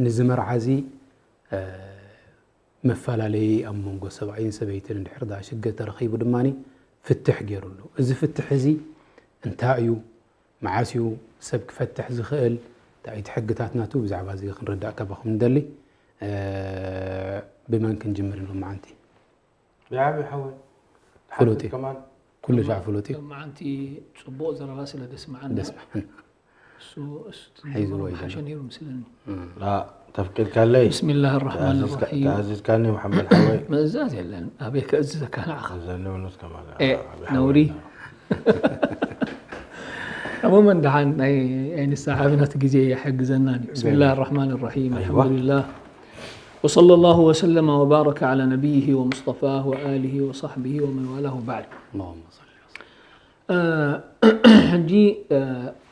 ንዚ መርዓ እዚ መፈላለዪ ኣብ መንጎ ሰብኣይን ሰበይትን እንድሕር ደኣ ሽግር ተረኺቡ ድማ ፍትሕ ገይሩ ኣሎ። እዚ ፍትሕ እዚ እንታይ እዩ? መዓስ እዩ ሰብ ክፈትሕ ዝኽእል? እንታይ እቲ ሕግታት ናቱ? ብዛዕባ እዚ ክንርዳእ ካባኹም ንደሊ። ብመን ክንጅምር ሎማዓንቲ? ብዓቢ ሓወይ ፍሉጥ እዩ። ከማን ኩሉ ሻዕ ፍሉጥ እዩ። ሎማዓንቲ ጽቡቕ ዘረባ ስለ ደስምዓና ደስ በሃሊ። እሱ እሱ ሒዝዎ ትገብሮ እዩ ሓሸ ዘሎ። ነይሩ ምስለኒ። ላ ተፍቂድካለይ بسم الله الرحمن الرحيم ተኣዚዝካኒ መሓመድ ሓወይ ምእዛዝ የለን ኣበይ ከእዝዘካ ንዓኻ ዘንብኑት ከማን ኤ፣ ነውሪ። عموما ደሓን ናይ ኣይንሰዓብናት ግዜ ይሕግዘና እዩ። بسم الله الرحمن الرحيم أيوة. الحمد لله وصلى الله وسلم وبارك على نبيه ومصطفاه وآله وصحبه ومن والاه وبعد. اللهم صل وسلم. ሕጂ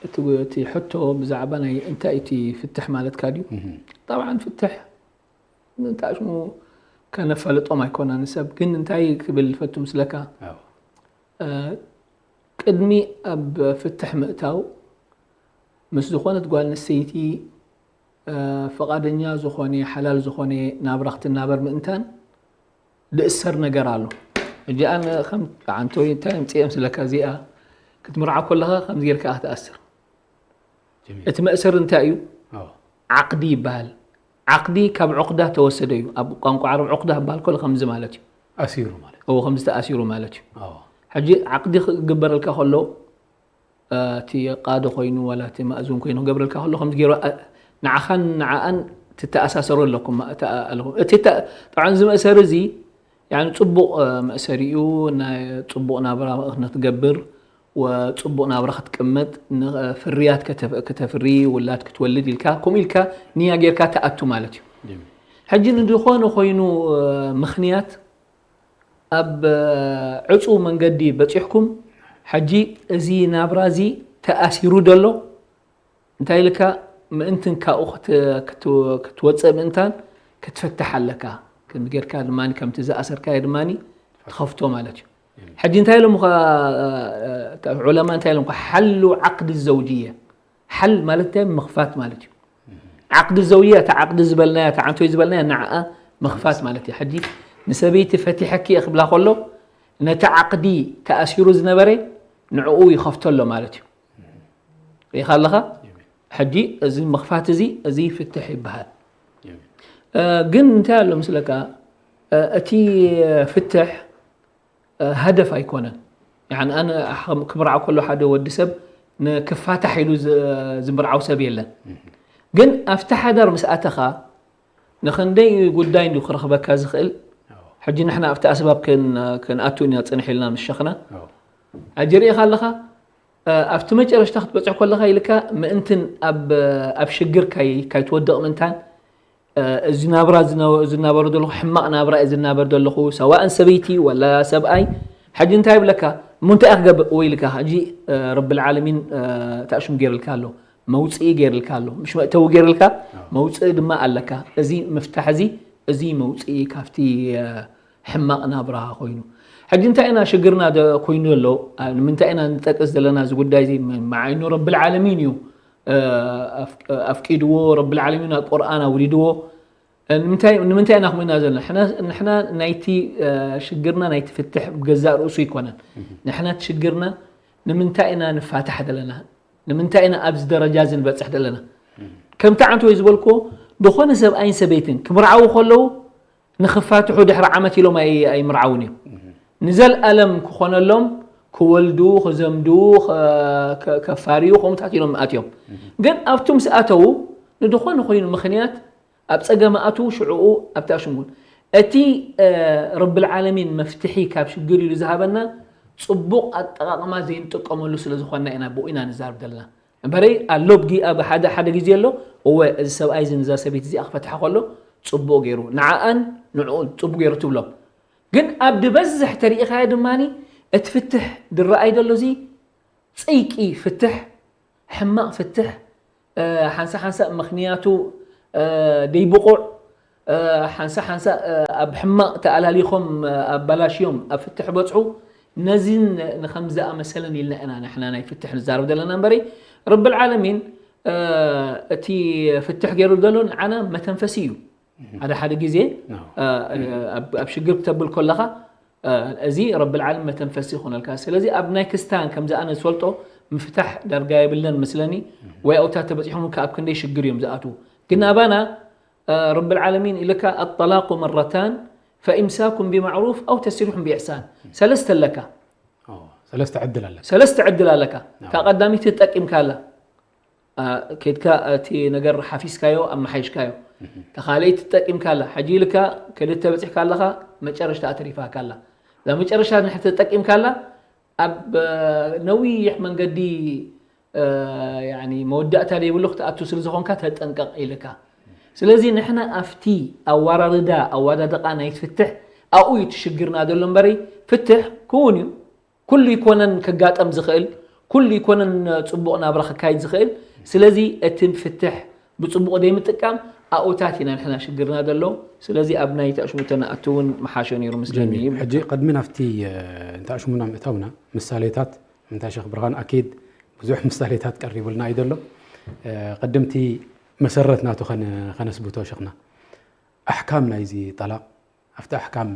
እቲ እቲ ሕቶ ብዛዕባ ናይ እንታይ እቲ ፍትሕ ማለትካ ድዩ? طبعا ፍትሕ እንታይ ሽሙ ከነፋልጦም ኣይኮናን ሰብ ግን እንታይ ክብል ፈቱ ምስለካ ኣዎ። ቅድሚ ኣብ ፍትሕ ምእታው ምስ ዝኾነት ጓል ኣንስተይቲ ፍቓደኛ ዝኾነ ሓላል ዝኾነ ናብራ ክትናበር ምእንታን ዝእሰር ነገር ኣሎ። ሕጂ ኣነ ከም ዓንቶይ እንታይ ኣምፅኦም ስለካ እዚኣ ክትምርዓ ከለኻ ከምዚ ጌርካ ክትኣስር ጀሚል። እቲ መእሰር እንታይ እዩ? ኣዎ። ዓቕዲ ይበሃል። ዓቕዲ ካብ ዑቕዳ ተወሰደ እዩ። ኣብ ቋንቋ ዓረብ ዑቕዳ ክበሃል ከሎ ከምዚ ማለት እዩ። ኣሲሩ ማለት እዎ ከምዚ ተኣሲሩ ማለት እዩ። ኣዎ። ሕጂ ዓቕዲ ክግበረልካ ከሎ እቲ ቃዲ ኮይኑ ዋላ እቲ ማእዙን ኮይኑ ክገብረልካ ከሎ ከምዚ ገይሩ ኣ- ንዓኻን ንዓኣን ትተኣሳሰሩ ኣለኩም ማ- እታ ኣለኹም እቲ ተ- طبعا እዚ መእሰሪ እዚ يعني ፅቡቕ መእሰሪ እዩ ናይ ፅቡቕ ናብራ ንክትገብር ወፅቡቕ ናብራ ክትቅመጥ ን- ፍርያት ከተፍ- ከተፍሪ ውላድ ክትወልድ ኢልካ ከምኡ ኢልካ ንያ ጌርካ ትኣቱ ማለት እዩ። ሕጂ ንዝኾነ ኮይኑ ምኽንያት ኣብ ዕፁው መንገዲ በፂሕኩም ሕጂ እዚ ናብራ እዚ ተኣሲሩ ደሎ እንታይ ኢልካ ምእንትን ካብኡ ክት- ክት- ክትወፅእ ምእንታን ክትፍትሕ ኣለካ። ከምዚ ጌርካ ድማ ከምቲ ዝኣሰርካዮ ድማ ትኸፍቶ ማለት እዩ። ሕጂ እንታይ ኢሎም ኸ ዑለማ እንታይ ኢሎም ኸ ሓሉ ዓቅዲ ዘውጅየ ሓል ማለት እንታይ ምኽፋት ማለት እዩ። ዓቅዲ ዘውጅያ እታ ዓቅዲ ዝበልናያ እታ ዓንቶይ ዝበልናያ ንዓኣ ምኽፋት ማለት እዩ። ሕጂ ንሰበይቲ ፈቲሐኪ እየ ክብላ ከሎ ነቲ ዓቅዲ ተኣሲሩ ዝነበረ ንዕኡ ይኸፍቶ ኣሎ ማለት እዩ። ርኢኻ ኣለኻ? ሕጂ እዚ ምኽፋት እዚ እዚ ፍትሕ ይበሃል። ግን እንታይ ኣሎ ምስለካ እቲ ፍትሕ ሃደፍ ኣይኮነን። ያኒ ኣነ ክምርዓ ከሎ ሓደ ወዲ ሰብ ንክፋታሕ ኢሉ ዝምርዓው ሰብ የለን። ግን ኣብቲ ሓዳር ምስ ኣተኻ ንክንደይ ጉዳይ እንዲ ክረኽበካ ዝኽእል ሕጂ ንሕና ኣብቲ ኣስባብ ክንኣቱ ኢና ፅንሕ ኢልና ምስ ሸኽና ሕጂ ርኢኻ ኣለኻ ኣብቲ መጨረሽታ ክትበፅሕ ከለኻ ኢልካ ምእንትን ኣብ ሽግር ካይትወድቕ ምንታን እዚ ናብራ ዝናበሩ ዘለኹ ሕማቕ ናብራ እየ ዝናበር ዘለኹ ሰዋእን ሰበይቲ ወላ ሰብኣይ ሕጂ እንታይ ይብለካ እሞ እንታይ ክገብር ወይ ኢልካ ሕጂ ረብል ዓለሚን ተእሽም ገይርልካ ኣሎ መውፅኢ ገይርልካ ኣሎ ምሽ መእተዊ ገይርልካ መውፅኢ ድማ ኣለካ እዚ ምፍታሕ እዚ እዚ መውፅኢ ካብቲ ሕማቕ ናብራ ኮይኑ ሕጂ እንታይ ኢና ሽግርና ኮይኑ ዘሎ ንምንታይ ኢና ንጠቅስ ዘለና እዚ ጉዳይ እዚ መዓይኑ ረብል ዓለሚን እዩ ኣፍቂድዎ ረብል ዓለሚን ኣብ ቁርኣን ኣውሪድዎ ንምንታይ ኢና ከምኡ ኢና ዘለና ንሕና ናይቲ ሽግርና ናይቲ ፍትሕ ብገዛእ ርእሱ ይኮነን ንሕና ሽግርና ንምንታይ ኢና ንፋታሕ ዘለና ንምንታይ ኢና ኣብዚ ደረጃ እዚ ንበፅሕ ዘለና ከምቲ ዓንተ ወይ ዝበልክዎ ዝኾነ ሰብኣይን ሰበይትን ክምርዓዉ ከለዉ ንኽፋትሑ ድሕሪ ዓመት ኢሎም ኣይምርዓውን እዮም ንዘልኣለም ክኾነሎም ክወልዱ ክዘምዱ ከፋርዩ ከምኡታት ኢሎም ኣትዮም ግን ኣብቲ ምስ ኣተዉ ንድኾነ ኮይኑ ምኽንያት ኣብ ፀገም ኣትዉ ሽዕኡ ኣብታ ሽንጉን እቲ ረብል ዓለሚን መፍትሒ ካብ ሽግር ኢሉ ዝሃበና ፅቡቕ ኣጠቃቅማ ዘይንጥቀመሉ ስለ ዝኾንና ኢና ብኡ ኢና ንዛረብ ዘለና እምበረይ ኣሎ ብጊ ኣብ ሓደ ሓደ ግዜ ኣሎ እወ እዚ ሰብኣይ እዚ ንዛ ሰበይቲ እዚኣ ክፈትሓ ከሎ ፅቡቕ ገይሩ ንዓኣን ንዕኡን ፅቡቕ ገይሩ ትብሎም ግን ኣብ ድበዝሕ ተሪኢኻዮ ድማ እቲ ፍትሕ ድረኣይ ደሎ እዚ ፅይቂ ፍትሕ ሕማቕ ፍትሕ ሓንሳ ሓንሳ ምኽንያቱ ደይብቑዕ ሓንሳ ሓንሳ ኣብ ሕማቕ ተኣላሊኾም ኣባላሽዮም ኣብ ፍትሕ በፅሑ ነዚን ንከም ዝኣመሰለን ኢልና ኢና ንሕና ናይ ፍትሕ ንዛረብ ዘለና እምበሪ ረብል ዓለሚን እቲ ፍትሕ ገይሩ ዘሎ ንዓና መተንፈሲ እዩ። ሓደ ሓደ ግዜ ኣብ ሽግር ክተብል ከለኻ እዚ ረብል ዓለም መተንፈሲ ይኾነልካ። ስለዚ ኣብ ናይ ክስታን ከምዚ ኣነ ዝፈልጦ ምፍታሕ ዳርጋ የብለን መስለኒ። ወይ ኣውታ ተበፂሖም ከ ኣብ ክንደይ ሽግር እዮም ዝኣትዉ። ግን ኣባና ረብል ዓለሚን ኢልካ ኣጠላቁ መረታን ፈኢምሳኩም ቢማዕሩፍ ኣው ተስሪሑን ቢኢሕሳን ሰለስተ ኣለካ። ሰለስተ ዕድል ኣለካ። ሰለስተ ዕድል ኣለካ። እታ ቀዳሚት ተጠቂምካላ ኬድካ እቲ ነገር ሓፊስካዮ ኣመሓይሽካዮ። ተኻልእ ትጠቂምካላ ሕጂ ኢልካ ክልተ በፂሕካ ኣለኻ። መጨረሽታ ኣተሪፋካላ። እዛ መጨረሽታ ንሕ ተጠቂምካላ ኣብ ነዊሕ መንገዲ መወዳእታ ዘይብሉ ክትኣቱ ስለ ዝኾንካ ተጠንቀቕ ኢልካ። ስለዚ ንሕና ኣብቲ ኣዋራርዳ ኣዋዳድቓ ናይ ፍትሕ ኣብኡ እዩ ትሽግርና ዘሎ እምበሪ ፍትሕ ክውን እዩ። ኩሉ ይኮነን ከጋጠም ዝኽእል፣ ኩሉ ይኮነን ፅቡቕ ናብራ ክካይድ ዝኽእል። ስለዚ እቲ ፍትሕ ብፅቡቕ ዘይምጥቃም ኣብኡታት ኢና ንሕና ሽግርና ዘሎ። ስለዚ ኣብ ናይ ተኣሽሙተ ንኣቱ እውን ምሓሸ ነይሩ ምስለኒ ይብል። ሕጂ ቅድሚ ናብቲ ንተኣሽሙና ምእታውና ምሳሌታት ምንታይ ሸኽ ብርሃን ኣኪድ ብዙሕ ምሳሌታት ቀሪቡልና እዩ ዘሎ። ቅድምቲ መሰረት ናቱ ከነስብቶ ሸኽና ኣሕካም ናይዚ ጠላቕ ኣብቲ ኣሕካም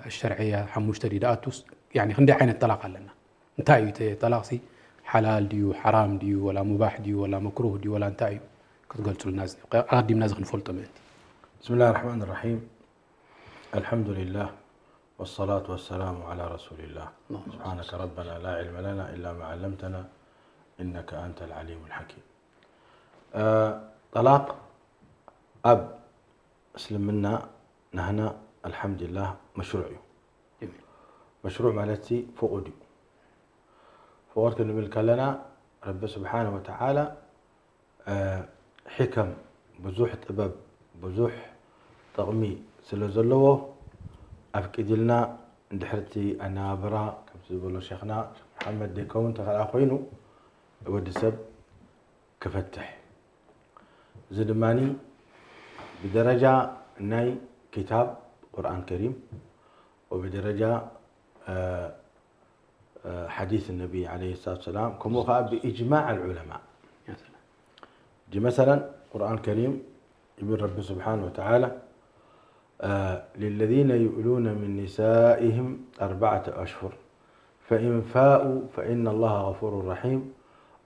ኣሸርዕያ ሓሙሽተ ድዩ ደኣቱስ ያኒ ክንደይ ዓይነት ጠላቕ ኣለና? እንታይ እዩ እቲ ጠላቕሲ ሓላል ድዩ ሓራም ድዩ ወላ ሙባሕ ድዩ ወላ መክሩህ ድዩ ወላ እንታይ እዩ ክትገልጹልና ኣቐዲምና እዚ ክንፈልጦ ምእንቲ። بسم الله الرحمن الرحيم الحمد لله والصلاة والسلام على رسول الله سبحانك ربنا لا علم لنا إلا ما علمتنا إنك أنت العليم الحكيم ጠላቕ ኣብ እስልምና ናህና ኣልሓምዱሊላህ መሽሩዕ እዩ። መሽሩዕ ማለት ሲ ፍቑድ እዩ። ፍቑድ ክንብል ከለና ረቢ ስብሓነ ወተዓላ ሕከም ብዙሕ ጥበብ ብዙሕ ጥቕሚ ስለ ዘለዎ ኣፍቂድልና እንድሕርቲ ኣነባብራ ከምቲ ዝበሎ ሸኽና ሸኽ መሓመድ ደይከውን ተኸኣ ኮይኑ ወዲ ሰብ ክፈትሕ እዚ ድማ ብደረጃ ናይ ኪታብ ቁርኣን ከሪም ወብደረጃ ሓዲስ ነቢ ዓለይሂ ሰላቱ ወሰላም ከምኡ ከዓ ብእጅማዕ ኣልዑለማ ሕጂ መሰለን ቁርኣን ከሪም ይብል ረቢ ስብሓን ወተዓላ للذين يؤلون من نسائهم أربعة أشهر فإن فاءوا فإن الله غفور رحيم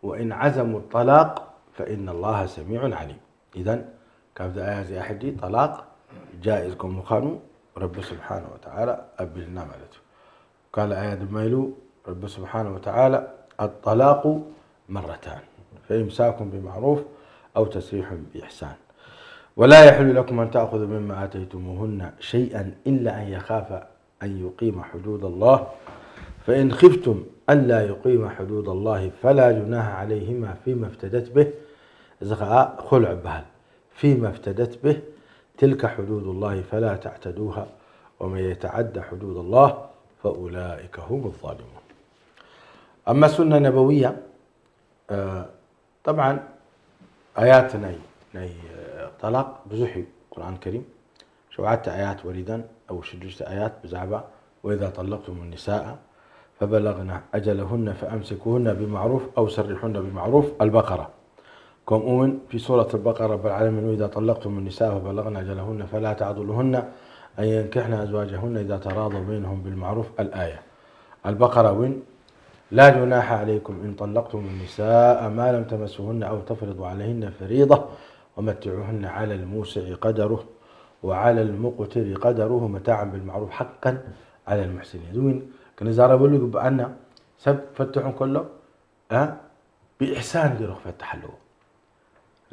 وإن عزموا الطلاق فإن الله سميع عليم إذن ካብዚ ኣያ እዚኣ ሕጂ ጠላቅ ጃኢዝ ከም ምዃኑ ረቢ ስብሓነ ወተዓላ ኣቢልና ማለት እዩ። ካልእ ኣያ ድማ ኢሉ ረቢ ስብሓነ ወተዓላ ኣጠላቁ መረታን ፈኢምሳኩም ብማዕሩፍ ኣው ተስሪሑን ብኢሕሳን ولا يحل لكم أن تأخذوا مما آتيتموهن شيئا إلا أن يخافا أن يقيما حدود الله فإن خفتم ألا يقيما حدود الله فلا جناح عليهما فيما افتدت به እዚ ኸዓ ኹልዕ ይበሃል فيما افتدت به تلك حدود الله فلا تعتدوها ومن يتعد حدود الله فأولئك هم الظالمون أما السنة النبوية طبعا ኣያት ናይ ናይ ጠላቅ ብዙሕ እዩ ቁርኣን ከሪም ሸውዓተ ኣያት ወሪደን ኣው ሽዱሽተ ኣያት ብዛዕባ وإذا طلقتم النساء فبلغن أجلهن فأمسكوهن بمعروف أو سرحوهن بمعروف البقرة ከምኡ እውን في سورة البقرة رب العالمين وإذا طلقتم النساء فبلغن أجلهن فلا تعضلوهن أن ينكحن أزواجهن إذا تراضوا بينهم بالمعروف الآية البقرة እውን لا جناح عليكم إن طلقتم النساء ما لم تمسوهن أو تفرضوا عليهن فريضة ومتعوهن على الموسع قدره وعلى المقتر قدره متاعا بالمعروف حقا على المحسنين እዚ እውን ክንዛረበሉ ይግብኣና ሰብ ክፈትሕ እንከሎ ብኢሕሳን ገይሩ ክፈትሕ ኣለዎ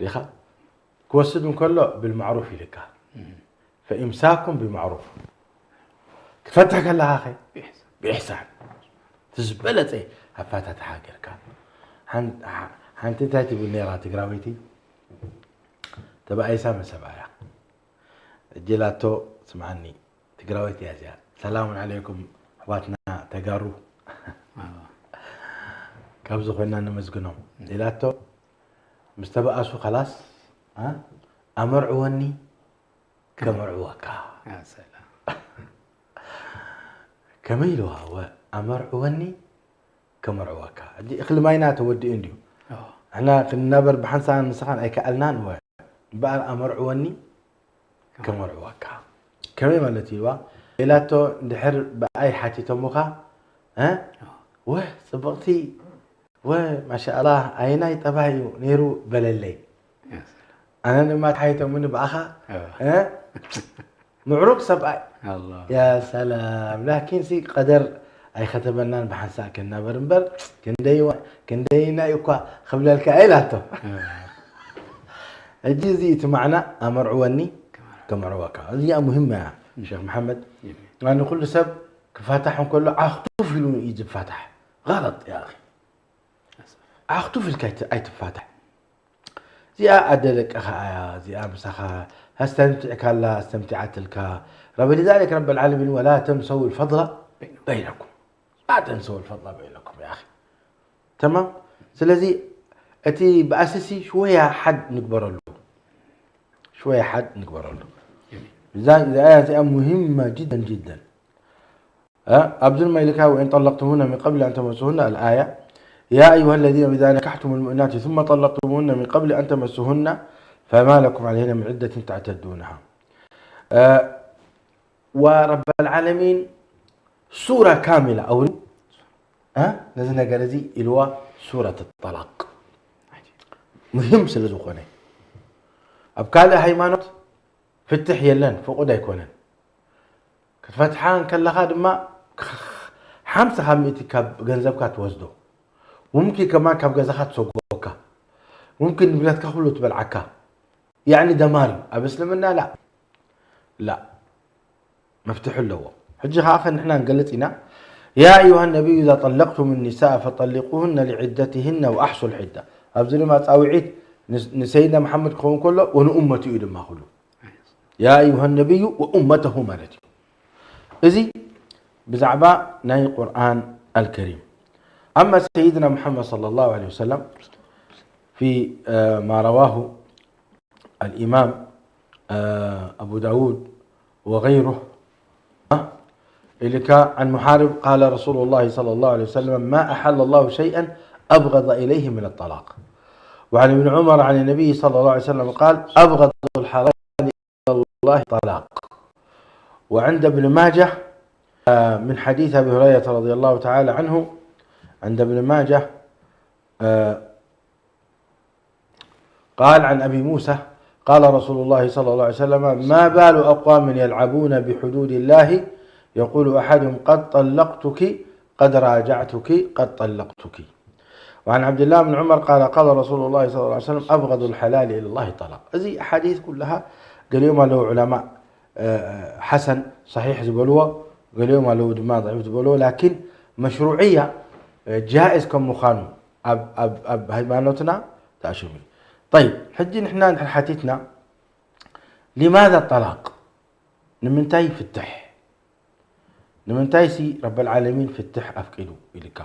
ሪኻ ክወስድ እንከሎ ብልማዕሩፍ ኢልካ ፈኢምሳኩም ብማዕሩፍ ክትፈትሕ ከለኻ ኸ ብኢሕሳን እቲ ዝበለፀ ኣፋታትሓ ጌርካ ሓንቲ እንታይ ትብል ነራ ትግራወይቲ ተባኢሳ መሰብኣያ እጅላቶ ስምዓኒ ትግራወይቲ እያ እዚኣ ሰላሙን ዓለይኩም ኣሕዋትና ተጋሩ ካብዚ ኮይና ነመስግኖም ኢላቶ ምስ ተባኣሱ ከላስ ኣመርዕወኒ ከመርዕወካ ከመይ ኢልዋ ኣመርዕወኒ ከመርዕወካ ሕጂ እኽሊ ማይና ተወዲኡ እንድዩ ንሕና ክንናበር ብሓንሳእን ንስኻን ኣይከኣልናን። እወ፣ እምበኣር ኣመርዕወኒ ከመርዕወካ። ከመይ ማለት እዩ? ኢላቶ፣ እንድሕር ብኣይ ሓቲቶምኻ፣ እ? ወ፣ ጽብቕቲ፣ ወ፣ ማሻኣላህ፣ ኣየናይ ጠባይ እዩ ነይሩ በለለይ። ኣነ ድማ ተሓይቶምኒ ብኣኻ፣ እ? ምዕሩግ ሰብኣይ። ያ ሰላም። ላኪን ሲ ቀደር ኣይኸተበናን፣ ብሓንሳእ ክናበር እምበር፣ ክንደይ ወ-፣ ክንደይና እዩ እኳ ክብለልካ እየ ኢላቶ። ሕጂ እዚ እቲ ማዕና ኣመርዕወኒ ከመርዕወካ። እዚኣ ሙሂማ እያ፣ ሸኽ መሓመድ። ንኹሉ ሰብ ክፋታሕ እንከሎ ዓኽቱፍ ኢሉ እዩ ዝፋታሕ። غلط يا أخي. ዓኽቱፍ ኢልካ ኣይት-፣ ኣይትፋታሕ። እዚኣ ኣደ ደቅኻ እያ፣ እዚኣ ምሳኻ ኣስተምቲዕካላ፣ ኣስተምቲዓትልካ። رب، لذلك رب العالمين، ولا تنسوا الفضل بينكم. لا تنسوا الفضل بينكم يا أخي. تمام؟ ስለዚ እቲ ብኣስሲ ሽወያ ሓድ ንግበረሉ። ሽወያ ሓድ ንግበረሉ። እዛ፣ እዛ ኣያ እዚኣ ሙሂማ ጅደን ጅደን። እ፣ ኣብዚ ድማ ኢልካ፣ وإن طلقتموهن من قبل أن تمسوهن الآية، يا أيها الذين إذا نكحتم المؤمنات ثم طلقتموهن من قبل أن تمسوهن فما لكم عليهن من عدة تعتدونها. እ፣ ورب العالمين ሱራ ካሚላ ኣውሪዱ፣ እ፣ ነዚ ነገር እዚ ኢልዋ ሱረት ጠላቅ። ሙሂም ስለ ዝኾነ፣ ኣብ ካልእ ሃይማኖት ፍትሕ የለን፣ ፍቑድ ኣይኮነን። ክትፈትሓ እንከለኻ ድማ ሓምሳ ካብ ሚእቲ ካብ ገንዘብካ ትወስዶ። ሙምኪን ከማን ካብ ገዛኻ ትሰጎካ። ሙምኪን ንብረትካ ኩሉ ትበልዓካ። ያዕኒ ደማር እዩ። ኣብ እስልምና ላ። ላ። መፍትሒ ኣለዎ። ሕጂ ኸዓ ንሕና ንገልጽ ኢና። يا أيها النبي إذا طلقتم النساء فطلقوهن لعدتهن وأحصوا العدة። ኣብዚ ድማ ጻውዒት ንስ-፣ ንሰይድና መሓመድ ክኸውን ከሎ፣ ወንኡመቱ እዩ ድማ ኩሉ። يا أيها النبي وأمته ማለት እዩ። እዚ ብዛዕባ ናይ ቁርኣን ኣልከሪም። أما سيدنا محمد صلى الله عليه وسلم في، آه، ما رواه الإمام، آه، أبو داود وغيره، ها؟ إلك عن محارب قال رسول الله صلى الله عليه وسلم: "ما أحل الله شيئا أبغض إليه من الطلاق". وعن ابن عمر عن النبي صلى الله عليه وسلم قال: "أبغض الحلال إلى الله الطلاق". وعند ابن ماجه، آه، من حديث أبي هريرة رضي الله تعالى عنه، عند ابن ماجه، آه، قال عن أبي موسى قال رسول الله صلى الله عليه وسلم: "ما بال أقوام يلعبون بحدود الله، يقول أحدهم: قد طلقتك، قد راجعتك، قد طلقتك". وعن عبد الله بن عمر قال: "قال رسول الله صلى الله عليه وسلم: أبغض الحلال إلى الله الطلاق". እዚ ሓዲስ ኩላሃ ገሊኦም ኣለዉ ዑለማእ፣ እ፣ ሓሰን፣ ሰሒሕ ዝበልዎ፣ ገሊኦም ኣለዉ ድማ ضعيف ዝበልዎ፣ ላኪን መሽሩዕያ፣ እ፣ ጃኢዝ ከም ምዃኑ ኣብ፣ ኣብ፣ ኣብ ሃይማኖትና ተኣሽሙ እዩ። ጠይብ፣ ሕጂ ንሕና እንድሕር ሓቲትና፣ ሊማዛ ጠላቅ? ንምንታይ ፍትሕ? ንምንታይ ሲ ረበል ዓለሚን ፍትሕ ኣፍቂዱ ኢልካ?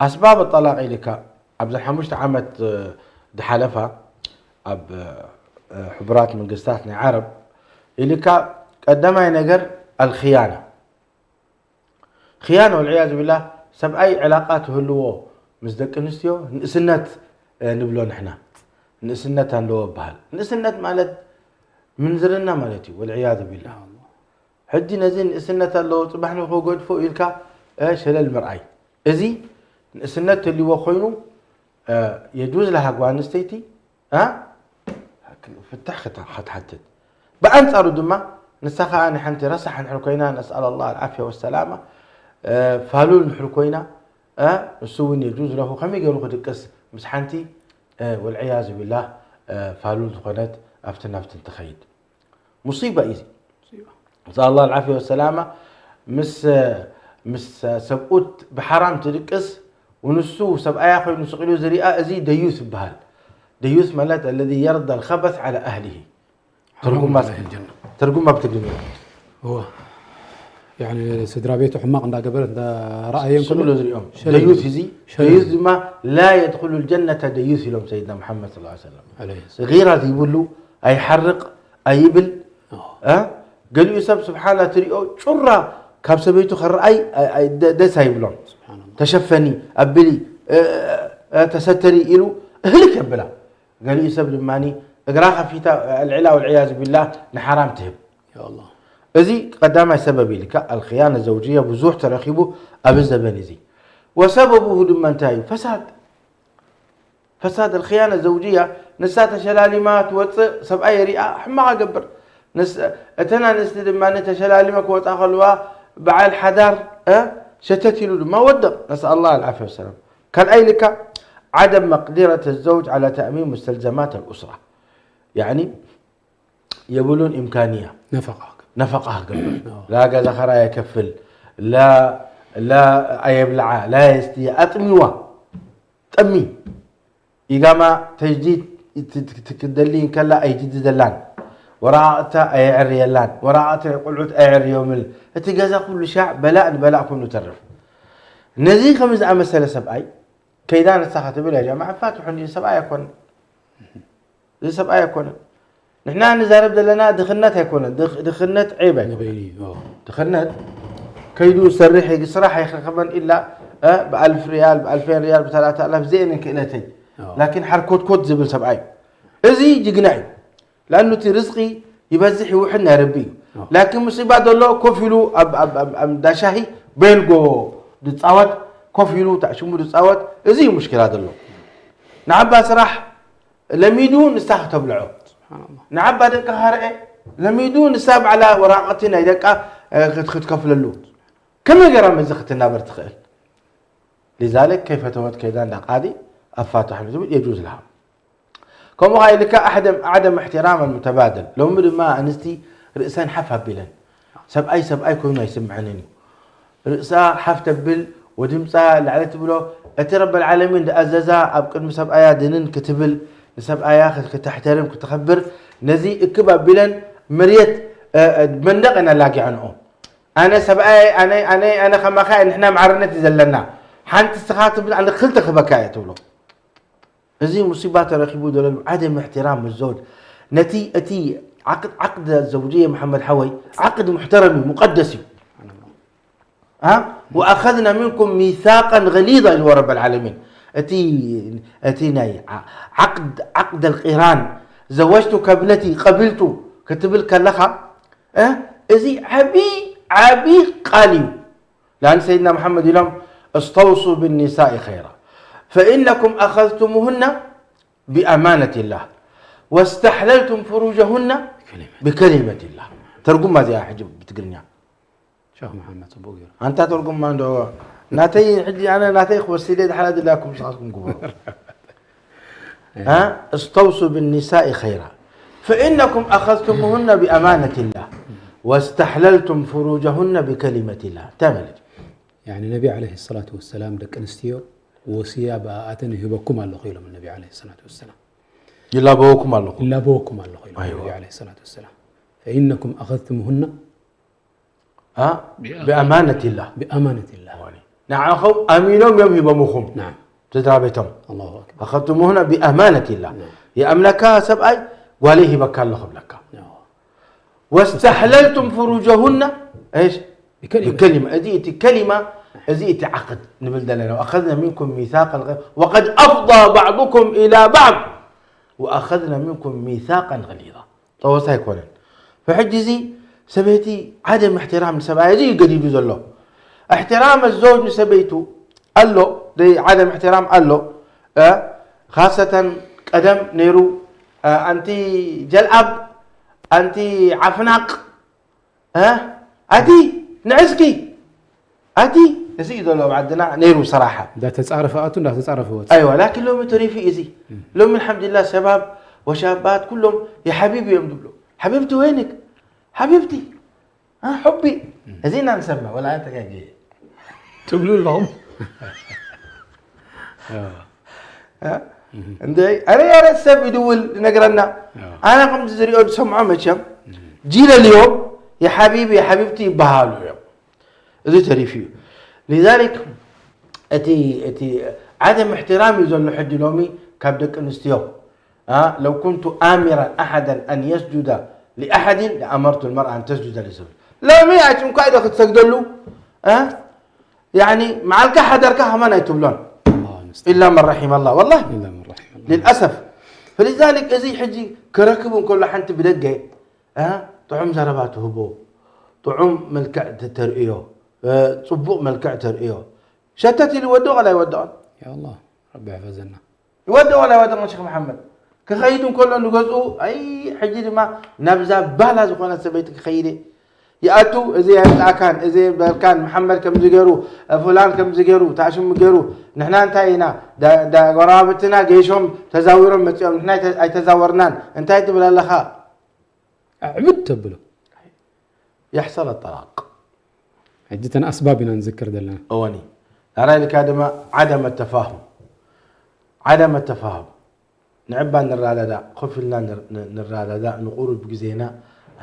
ኣስባብ ጠላቅ ኢልካ፣ ኣብዘን ሓሙሽተ ዓመት፣ እ፣ ዝሓለፋ ኣብ፣ እ፣ ሕቡራት መንግስታት ናይ ዓረብ ኢልካ፣ ቀዳማይ ነገር ኣልክያና። ክያና ወልዕያዝ ቢላህ፣ ሰብኣይ ዕላቃ ትህልዎ ምስ ደቂ ኣንስትዮ ንእስነት፣ እ፣ ንብሎ ንሕና። ንእስነት ኣለዎ ይበሃል። ንእስነት ማለት ምንዝርና ማለት እዩ፣ ወልዕያዝ ቢላህ። ሕጂ ነዚ ንእስነት ኣለዎ፣ ጽባሕ ንግሆ ገድፎ ኢልካ፣ እ፣ ሸለል ምርኣይ። እዚ ንእስነት ትህልዎ ኮይኑ፣ እ፣ የጁዝ ለሃ ጓል ኣንስተይቲ እ? ፍትሕ ክተ-፣ ክትሓትት። ብኣንጻሩ ድማ፣ ንሳ ኸኣ ንሓንቲ ረሳሕ እንድሕር ኮይና፣ ነስኣል ኣላህ ኣልዓፍያ ወሰላማ፣ እ፣ ፋሉል እንድሕር ኮይና፣ እ፣ ንሱ እውን የጁዝ ለሁ፣ ከመይ ገይሩ ክድቅስ ምስ ሓንቲ፣ እ፣ ወልዕያዙ ቢላህ፣ እ፣ ፋሉል ዝኾነት ኣብትን ናብትን ትኸይድ? ሙሲባ እዩ እዚ። ሙሲባ። ነስኣል ኣላህ ኣልዓፍያ ወሰላማ፣ ምስ፣ ምስ ሰብኡት ብሓራም ትድቅስ፣ ወንሱ ሰብኣያ ኮይኑ ስቕ ኢሉ ዝሪኣ፣ እዚ ደዩስ ይበሃል። ደዩስ ማለት الذي يرضى الخبث على أهله። ትርጉማ፣ ትርጉማ ብትግርኛ። እወ። ያኒ ስድራ ቤቱ ሕማቕ እንዳገበረ እንዳረኣየ ስቕ እንከሎ ኢሉ ዝሪኦም። ሸለል ደዩስ ይብል። እዚ፣ ሸለል ደዩስ ይብል። ድማ لا يدخل الجنة ደዩስ ኢሎም ሰይድና ሙሓመድ ሰለላሁ ዐለይሂ ወሰለም። ዐለይሂ ሰላም። ጊራ ዘይብሉ፣ ኣይሓርቕ፣ ኣይብል፣ እወ። እ? ገሊኡ ሰብ ስብሓና ትሪኦ ጩራ ካብ ሰበይቱ ክረኣይ፣ ኣይ፣ ኣይ፣ ደ-፣ ደስ ኣይብሎን። ስብሓንላህ። ተሸፈኒ፣ ኣብሊ፣ እ፣ እ፣ ተሰተሪ ኢሉ ህልክ የብላ። ገሊኡ ሰብ ድማ እግራ ከፊታ ኣልዕላ ወልዕያዝ ቢላህ ንሓራም ትህብ። يا الله እዚ ቀዳማይ ሰበብ ኢልካ ኣልክያነ ዘውጅያ ብዙሕ ተረኪቡ ኣብዚ ዘበን እዚ። ወሰበቡሁ ድማ እንታይ እዩ? ፈሳድ ፈሳድ ኣልክያነ ዘውጅያ። ንሳ ተሸላሊማ ትወፅእ ሰብኣይ ሪኣ ሕማቕ ገብር። እተን ኣንስቲ ድማ ተሸላሊመ ክወፃ ከልዋ በዓል ሓዳር ሸተት ኢሉ ድማ ወድቕ። ነስኣል ላህ ኣልዓፍያ ወሰላም። ካልኣይ ኢልካ ዓደም መቅዲረት ዘውጅ ዓላ ተእሚን ሙስተልዘማት ኣልኡስራ። ያኒ የብሉን ኢምካንያ نفقة ነፈቃ ክገብር ላ ገዛ ኸራይ የከፍል ላ ላ ኣየብልዓ ላ የስትያ ኣጥሚዋ ጠሚ ኢጋማ ተጅዲድ ትክደሊ እንከላ ኣይጅድደላን ወረቃቅታ ኣየዕርየላን ወረቃቅቲ ናይ ቆልዑት ኣየዕርዮምን እቲ ገዛ ኩሉ ሻዕ በላእ ንበላእ ኮይኑ ተርፍ ነዚ ከም ዝኣመሰለ ሰብኣይ ከይዳ ንሳ ክትብል ያ ጀማዓ ፋትሑ እንዲ ሰብኣይ ኣይኮነ እዚ ሰብኣይ ኣይኮነን ንሕና ንዛረብ ዘለና ድኽነት ኣይኮነን ድኽነት ዔብ ኣይኮነን ድኽነት ከይዱ ሰርሕ ስራሕ ኣይረኸበን ኢላ ብኣልፍ ሪያል ብኣልፌን ሪያል ብተላተ ኣላፍ ዘየንን ክእለተይ ላኪን ሓርኮትኮት ዝብል ሰብኣይ እዚ ጅግና እዩ ላኑ እቲ ርዝቂ ይበዝሕ ይውሕድ ናይ ረቢ እዩ ላኪን ሙሲባ ዘሎ ኮፍ ኢሉ ኣብ ዳሻሂ ቤልጎ ድፃወት ኮፍ ኢሉ ታሽሙ ድፃወት እዚ እዩ ሙሽኪላ ዘሎ ንዓባ ስራሕ ለሚዱ ንሳ ከተብልዖ ንዓባ ደቅኻ ርአ ለሚዱ ንሳ ባዕላ ወራቐቲ ናይ ደቃ ክትከፍለሉ ከመይ ገራ መዚ ክትናበር ትኽእል لذلك كيف توت كيدا دا قاضي أفاتح لزم يجوز لها كما قال لك أحد عدم احترام المتبادل لو مد ما أنستي رئسان حفها بلن سبأي سبأي كوينو يسمعنني ርእሳ ሓፍ ተብል ወድምፃ ላዕሊ ትብሎ እቲ ረበል ዓለሚን ዝኣዘዛ ኣብ ቅድሚ ሰብኣያ ድንን ክትብል ንሰብኣያ ክተሕተርም ክተኸብር ነዚ እክብ ኣቢለን መርየት መንደቕ ኢና ላጊዐንኦ ኣነ ሰብኣይ ኣነ ኣነ ኣነ ከማኻ ንሕና ማዕርነት እዩ ዘለና ሓንቲ ስኻ ትብል ኣነ ክልተ ክበካ እየ ትብሎ እዚ ሙሲባ ተረኺቡ ዘሎ ዓደም እሕትራም ዘውጅ ነቲ እቲ ዓቅድ ዓቅድ ዘውጅየ መሓመድ ሓወይ ዓቅድ ሙሕተረም እዩ ሙቀደስ እዩ ها وأخذنا منكم ميثاقا غليظا ኢልዎ ረብ العالمين እቲ እቲ ናይ ዓቅድ ዓቅድ القران زوجتك ابنتي قبلت ክትብል ከለኻ እዚ ዓቢ ዓቢ ቃል እዩ لأن سيدنا محمد يلوم استوصوا بالنساء خيرا فإنكم أخذتموهن بأمانة الله واستحللتم فروجهن بكلمة الله ترجم ما زي حجب بتقرنيا شيخ محمد صبوغير أنت ترجم ما عنده ناتي حجي أنا ناتي خوسي لي حلا دلاكم صاصكم قبر ها استوصوا بالنساء خيرا فإنكم أخذتموهن بأمانة الله واستحللتم فروجهن بكلمة الله تعمل يعني النبي عليه الصلاة والسلام دك انستيو وصية بآتن يهبكم الله خير من النبي عليه الصلاة والسلام يلابوكم الله يلابوكم الله خير أيوة. النبي عليه الصلاة والسلام فإنكم أخذتموهن ها بأمانة الله بأمانة الله ንዓኹም ኣሚኖም እዮም ሂቦምኹም نعم ስድራ ቤቶም الله أكبر أخذتموهن بأمانة الله يأمنك ሰብኣይ ጓለይ ሂበካ ኣለኹ ብለካ نعم واستحللتم فروجهن ايش بكلمة بكلمة እዚ እቲ كلمة እዚ እቲ عقد ንብል ዘለና وأخذنا منكم ميثاقا غ- وقد أفضى بعضكم إلى بعض وأخذنا منكم ميثاقا غليظا ጠወሳ ኣይኮነን فሕጂ እዚ ሰበይቲ ዓደም احترام ንሰብኣይ እዚ እዩ ገዲዱ ዘሎ احترام الزوج ንሰበይቱ ኣሎ ደይ ዓደም احترام ኣሎ خاصة ቀደም ነይሩ ኣንቲ ጀልኣብ ኣንቲ ዓፍናቅ ኣቲ ንዕስኪ ኣቲ እዚ እዩ ዘሎ ኣብ ዓድና ነይሩ ሰራሓ እንዳተፃረፈ ኣቱ እንዳተፃረፈ ወፅ ኣይዋ ላኪን ሎሚ ተሪፉ እዩ እዚ ሎሚ الحمد لله شباب وشابات كلهم يا حبيبي እዮም ዝብሉ حبيبتي وينك حبيبتي ها حبي እዚ ኢና ንሰምዕ ወላ ተጋጊ ትብሉ ኣለኹም እንደ ኣረ ያረ ሰብ ይድውል ይነግረና ኣነ ከምዚ ዝሪኦ ዝሰምዖ መቸም ጂለልዮም የሓቢቢ የሓቢብቲ ይበሃሉ እዮም እዚ ተሪፉ እዩ لذلك እቲ እቲ ዓደም احترام እዩ ዘሎ ሕጂ ሎሚ ካብ ደቂ ኣንስትዮ ها لو كنت آمرا أحدا أن يسجد لأحد لأمرت المرأة أن تسجد لزوجها ሎሚ ኣጭንኳ ኢዶ ክትሰግደሉ ها يعني መዓልካ ሓደርካ ከማን ኣይትብሎን الله المستعان إلا من رحم الله والله إلا من رحم الله للأسف. فلذلك እዚ ሕጂ ክረክብ እንከሎ ሓንቲ ብደገ እ፣ ጥዑም ዘረባ ትህቦ፣ ጥዑም መልክዕ ተ-፣ ተርእዮ፣ እ፣ ጽቡቕ መልክዕ ተርእዮ። ሸተት ኢሉ ይወድቕ ወላ ኣይወድቕን? ያ ኣላህ፣ ረቢ ይሕፈዘና። ይወድቕ ወላ ኣይወድቕን ሸኽ መሓመድ? ክኸይድ እንከሎ ንገዝኡ፣ ኣይ፣ ሕጂ ድማ ናብዛ ባላ ዝኾነት ሰበይቲ ክኸይድ እየ። ይኣቱ፣ እዚ ኣይምጻእካን፣ እዚ ኣይበልካን፣ መሓመድ ከምዚ ገይሩ፣ ፍላን ከምዚ ገይሩ፣ ታሽሙ ገይሩ፣ ንሕና እንታይ ኢና? ዳ-፣ ዳ-፣ ጎረባብትና ገይሾም ተዛዊሮም መጺኦም፣ ንሕና ኣይተ-፣ ኣይተዛወርናን፣ እንታይ ትብል ኣለኻ? ኣዕብድ ተብሎ። يحصل الطلاق. ሕጂ እተን ኣስባብ ኢና ንዝክር ዘለና። እወኒ። ዳሕራይ ኢልካ ድማ ዓደመ ተፋሁም። ዓደመ ተፋሁም። ንዕባ ንራዳዳእ፣ ኮፍ ኢልና ንር-፣ ን-፣ ንራዳዳእ፣ ንቁሩብ ግዜና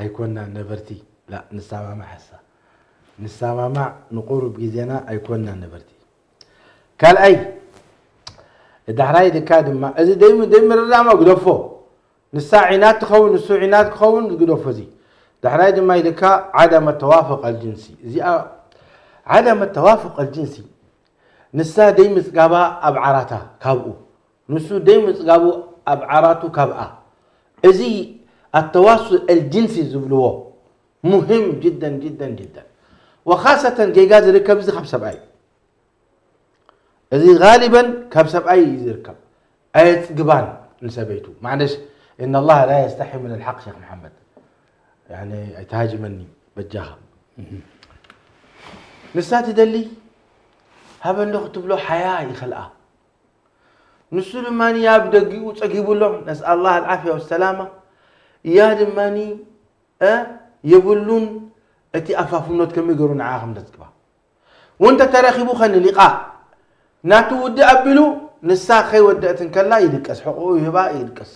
ኣይኮንና ነበርቲ። ላ፣ ንሰማማዕ ሐሳ። ንሰማማዕ ንቁሩብ ግዜና ኣይኮንና ነበርቲ። ካልኣይ፣ ዳሕራይ ኢልካ ድማ፣ እዚ ደይም-፣ ደይምርዳእማ ግደፎ። ንሳ ዒናት ትኸውን፣ ንሱ ዒናት ክኸውን ግደፎ እዚ። ዳሕራይ ድማ ኢልካ ዓደመ ተዋፉቅ ኣልጅንሲ። እዚኣ ዓደመ ተዋፉቅ ኣልጅንሲ፣ ንሳ ደይ ምጽጋባ ኣብ ዓራታ ካብኡ፣ ንሱ ደይ ምጽጋቡ ኣብ ዓራቱ ካብኣ። እዚ ኣተዋሱል ኣልጅንሲ ዝብልዎ ሙሂም ጅደን ጅደን ጅደን። ወኻሰተን ጌጋ ዝርከብ እዚ ካብ ሰብኣይ እዩ። እዚ ጋሊበን ካብ ሰብኣይ እዩ ዝርከብ። ኣየጽግባን ንሰበይቱ። ማዕነሽ፣ إن الله لا يستحي من الحق ሸኽ መሓመድ። ያኒ ኣይትሃጅመኒ በጃኻ። ንሳ ትደሊ ሃበ እንዶ ክትብሎ ሓያ ይኸልኣ። ንሱ ድማ ያ ብደጊኡ ጸጊቡ ኣሎ። ነስኣል ላህ ኣልዓፍያ ወሰላማ። ያ ድማ እ፣ የብሉን። እቲ ኣፋፍኖት ከመይ ገይሩ ንዓኣ ከም ዘጽግባ። ወንተ ተረኺቡ ከኒ ሊቓእ ናቱ ውድእ ኣቢሉ ንሳ ከይወደእት እንከላ ይድቀስ፣ ሕቑኡ ይህባ ይድቀስ።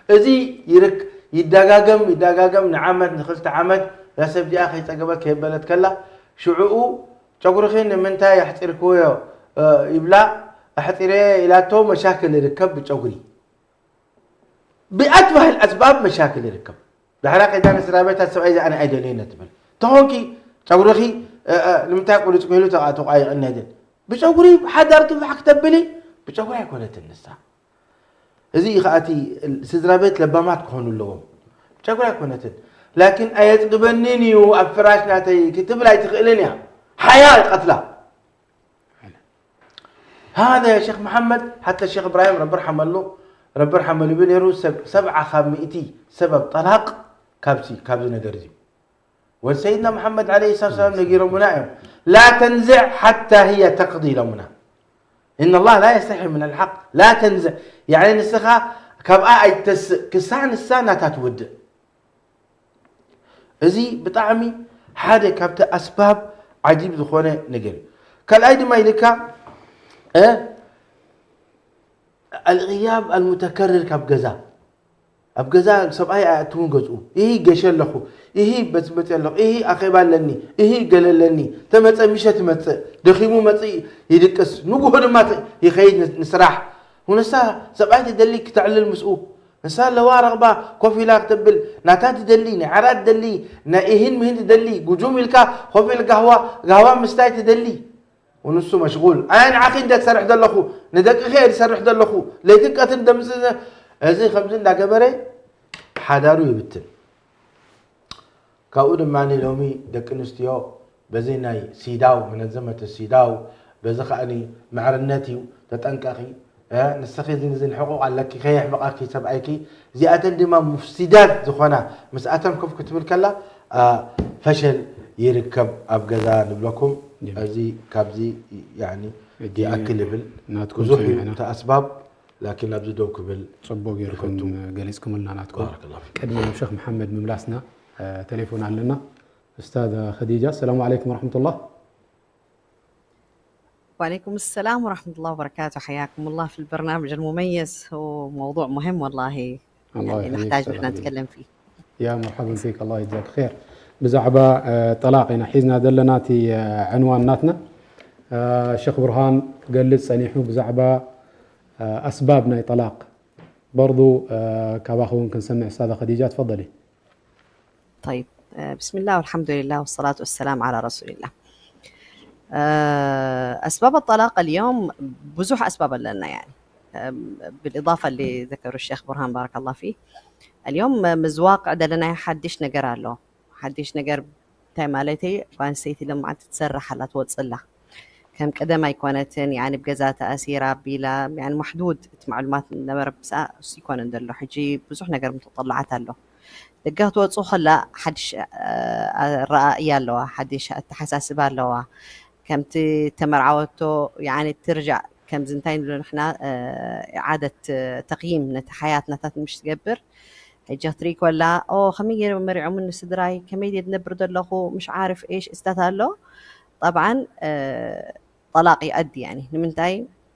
እዚ ይርክ-፣ ይደጋገም፣ ይደጋገም፣ ንዓመት፣ ንኽልተ ዓመት እዛ ሰብ እዚኣ ከይጸገበት ከየበለት ከላ፣ ሽዕኡ ጨጉርኺ ንምንታይ ኣሕጺርክዎዮ፣ እ፣ ይብላ፣ ኣሕጺረየ ኢላቶ መሻክል ይርከብ ብጨጉሪ። ብኣትባህል ኣስባብ መሻክል ይርከብ። ዳሕራ ከይዳ ንስድራ ቤታ ሰብኣይ ዝኣነ ኣይደልየን ትብል። ተኾንኪ ጨጉርኺ፣ እ፣ እ፣ ንምንታይ ቁልጭ ክህሉ ተቓ-፣ ተቋይቕኒ ኣይደል። ብጨጉሪ ሓዳር ትንፋሕ ክተብሊ፣ ብጨጉሪ ኣይኮነትን ንሳ። እዚ እዩ ከኣ እቲ ስድራ ቤት ለባማት ክኾኑ ኣለዎም። ብጨጉሪ ኣይኮነትን። ላኪን ኣየጽግበንን እዩ ኣብ ፍራሽ ናተይ ክትብል ኣይትኽእልን እያ። ሓያ ይቐትላ። هذا يا شيخ محمد، حتى الشيخ إبراهيم رب يرحمه، رب يرحمه اللي بني روس سب-، سبعة خامئتي سبب طلاق كابسي، كابزي نقرزي. وسيدنا محمد عليه الصلاة والسلام نقير منائم: لا تنزع حتى هي تقضي لمنا. إن الله لا يستحي من الحق. لا تنزع. يعني نسخة كبقى أي تس-، كسان السنة تتود. እዚ ብጣዕሚ ሓደ ካብቲ ኣስባብ ዓጂብ ዝኾነ ነገር እዩ። ካልኣይ ድማ ኢልካ፣ እ፣ ኣልግያብ ኣልሙተከርር ካብ ገዛ። ኣብ ገዛ ሰብኣይ ኣይኣትውን ገዝኡ። እሂ ገሸ ኣለኹ፣ እሂ በጽበጽ ኣለኹ፣ እሂ ኣኼባ ኣለኒ፣ እሂ ገለ ኣለኒ። ተመጸ ምሸት ይመጽእ፣ ደኺሙ መጽእ ይድቅስ፣ ንጉሆ ድማ ተ-፣ ይኸይድ ን-፣ ንስራሕ። ንሳ ሰብኣይ ትደሊ ክተዕልል ምስኡ። ንሳ ኣለዋ ረቕባ ኮፍ ኢላ ክትብል፣ ናታ ትደሊ፣ ናይ ዓራት ትደሊ፣ ናይ እሂን ምህን ትደሊ፣ ጉጁም ኢልካ ኮፍ ኢል ጋህዋ፣ ጋህዋ ምስታይ ትደሊ። ወንሱ መሽጉል። ኣነ ንዓኺ እንደ ትሰርሕ ዘለኹ፣ ንደቅኺ እየ ዝሰርሕ ዘለኹ። ለይትን ቀትርን ደምስ-፣ እዚ ከምዚ እንዳገበረ ሓዳሩ ይብትን። ካብኡ ድማ ሎሚ ደቂ ኣንስትዮ በዚ ናይ ሲዳው፣ መነዘመተ ሲዳው፣ በዚ ከኣኒ ማዕርነት እዩ፣ ተጠንቀቒ፣ እ፣ ንስኺ እዚ፣ እዚ ሕቑቕ ኣለኪ፣ ከየሕምቐኪ ሰብኣይኪ። እዚኣተን ድማ ሙፍሲዳት ዝኾና፣ ምስኣተን ኮፍ ክትብል ከላ፣ እ፣ ፈሸል ይርከብ ኣብ ገዛ ንብለኩም። ጀሚል። እዚ ካብዚ፣ ያኒ፣ ሕጂ ይኣክል ይብል። ናትኩም ብዙሕ እዩ ሰሚዕና። እቲ ኣስባብ፣ ላኪን ኣብዚ ደው ክብል ጽቡቅ ጌርኩም ይፈቱ። ገሊጽኩምልና ናትኩም። ባረከላሁ ፊኩም። ቅድሚ ናብ ሸኽ መሓመድ ምምላስና፣ እ፣ ቴሌፎን ኣለና። ኡስታዝ ኸዲጃ፣ ሰላሙ ዓለይኩም ወረሕመቱላህ። وعليكم السلام ورحمة الله وبركاته. حياكم الله في البرنامج المميز. هو موضوع مهم والله، الله يعني يحييك نحتاج أستاذ نحن خديجة. نتكلم فيه. يا مرحبا فيك، الله يجزاك خير. ብዛዕባ፣ እ፣ ጠላቕ ኢና ሒዝና ዘለና እቲ፣ እ፣ ዕንዋን ናትና። እ፣ ሸኽ ብርሃን ክገልጽ ጸኒሑ ብዛዕባ፣ እ፣ ኣስባብ ናይ ጠላቕ። በርዱ፣ እ፣ ካባኺ እውን ክንሰምዕ። ኡስታዛ ኸዲጃ፣ ትፈضሊ። طيب، آه، بسم الله والحمد لله والصلاة والسلام على رسول الله. آه، أسباب الطلاق اليوم ብዙሕ ኣስባብ ኣለና፣ يعني بالإضافة اللي ذكره الشيخ برهان، بارك الله فيه. اليوم مزواق عندنا حدش نقر له. حدش نقر تاي مالتي، ጓል ኣንስተይቲ ለማዓንቲ ትሰርሕ ኣላ፣ ትወፅእ ኣላ። ከም ቀደም ኣይኮነትን። يعني ብገዛ ተኣሲራ ቢላ፣ يعني محدود እቲ ማዕሉማት ነበረ ብሳ እሱ ይኮነ እንደሎ። ሕጂ ብዙሕ ነገር ምተጠላዓት ኣሎ። ደገ ክትወፅኡ ከላ ሓድሽ ኣረኣእያ ኣለዋ፣ ሓድሽ ኣተሓሳስባ ኣለዋ። ከምቲ ተመርዓወቶ يعني ትርጃዕ ከምዚ እንታይ ንብሎ ንሕና إعادة تقييم ነቲ ሓያት ናታት ምሽ ትገብር። ሕጂ ክትርኢ ኮላ ኦ ከመይ ገይረ መሪዖምኒ ስድራይ፣ ከመይ ድየ ዝነብር ዘለኹ፣ مش عارف إيش እስታት ኣሎ። طبعا ጠላቅ ይኣዲ يعني ንምንታይ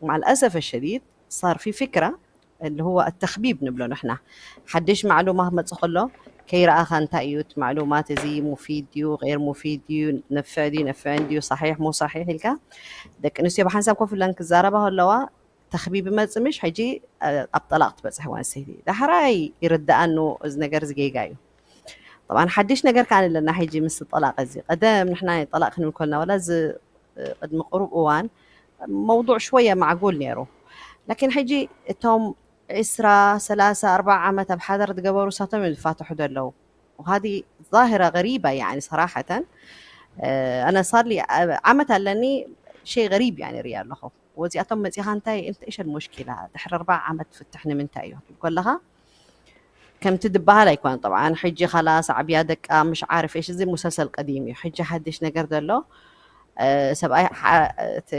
مع الأسف الشديد صار في فكرة اللي هو التخبيب ንብሎ ንሕና። ሓድሽ ማዕሉማ ክመጽእ ከሎ ከይረኣኻ እንታይ እዩ እቲ ማዕሉማት እዚ ሙፊድ ድዩ غير ሙፊድ ድዩ ነፍዕ ድዩ ነፍዕን ድዩ صحيح مو صحيح ኢልካ ደቂ ኣንስትዮ ብሓንሳብ ኮፍ ኢለን ክዛረባ ከለዋ ተኽቢብ ይመጽእ ምሽ ሕጂ ኣብ ጠላቕ ትበጽሕ ጓል ኣንስተይቲ ዳሕራይ ይርዳኣኑ እዚ ነገር እዚ ጌጋ እዩ። طبعا ሓድሽ ነገር ከኣ ኣለና ሕጂ ምስ ጠላቕ እዚ ቀደም ንሕና ጠላቕ ክንብል ከለና ወላ እዚ ቅድሚ ቅሩብ እዋን መውዱዕ ሽወየ ማዕጉል ነይሩ። ላኪን ሕጂ እቶም ዒስራ ሰላሳ ኣርባዓ ዓመት ኣብ ሓዳር ዝገበሩ ሳቶም እዮም ዝፋትሑ ዘለዉ። وهذه ظاهرة غريبة يعني صراحة. أنا صار لي ዓመት ኣለኒ شيء غريب يعني ሪኣ ኣለኹ። ወዚኣቶም መፂኻ እንታይ انت ايش المشكلة ድሕሪ ኣርባዓ ዓመት ፍትሕ ንምንታይ እዩ ትብል ከለኻ ከምቲ ዝበሃል ኣይኮነን። طبعا ሕጂ خلاص ዓብያ ደቃ مش عارف ايش እዚ مسلسل قديم እዩ። ሕጂ ሓድሽ ነገር ዘሎ ሰብኣይ እቲ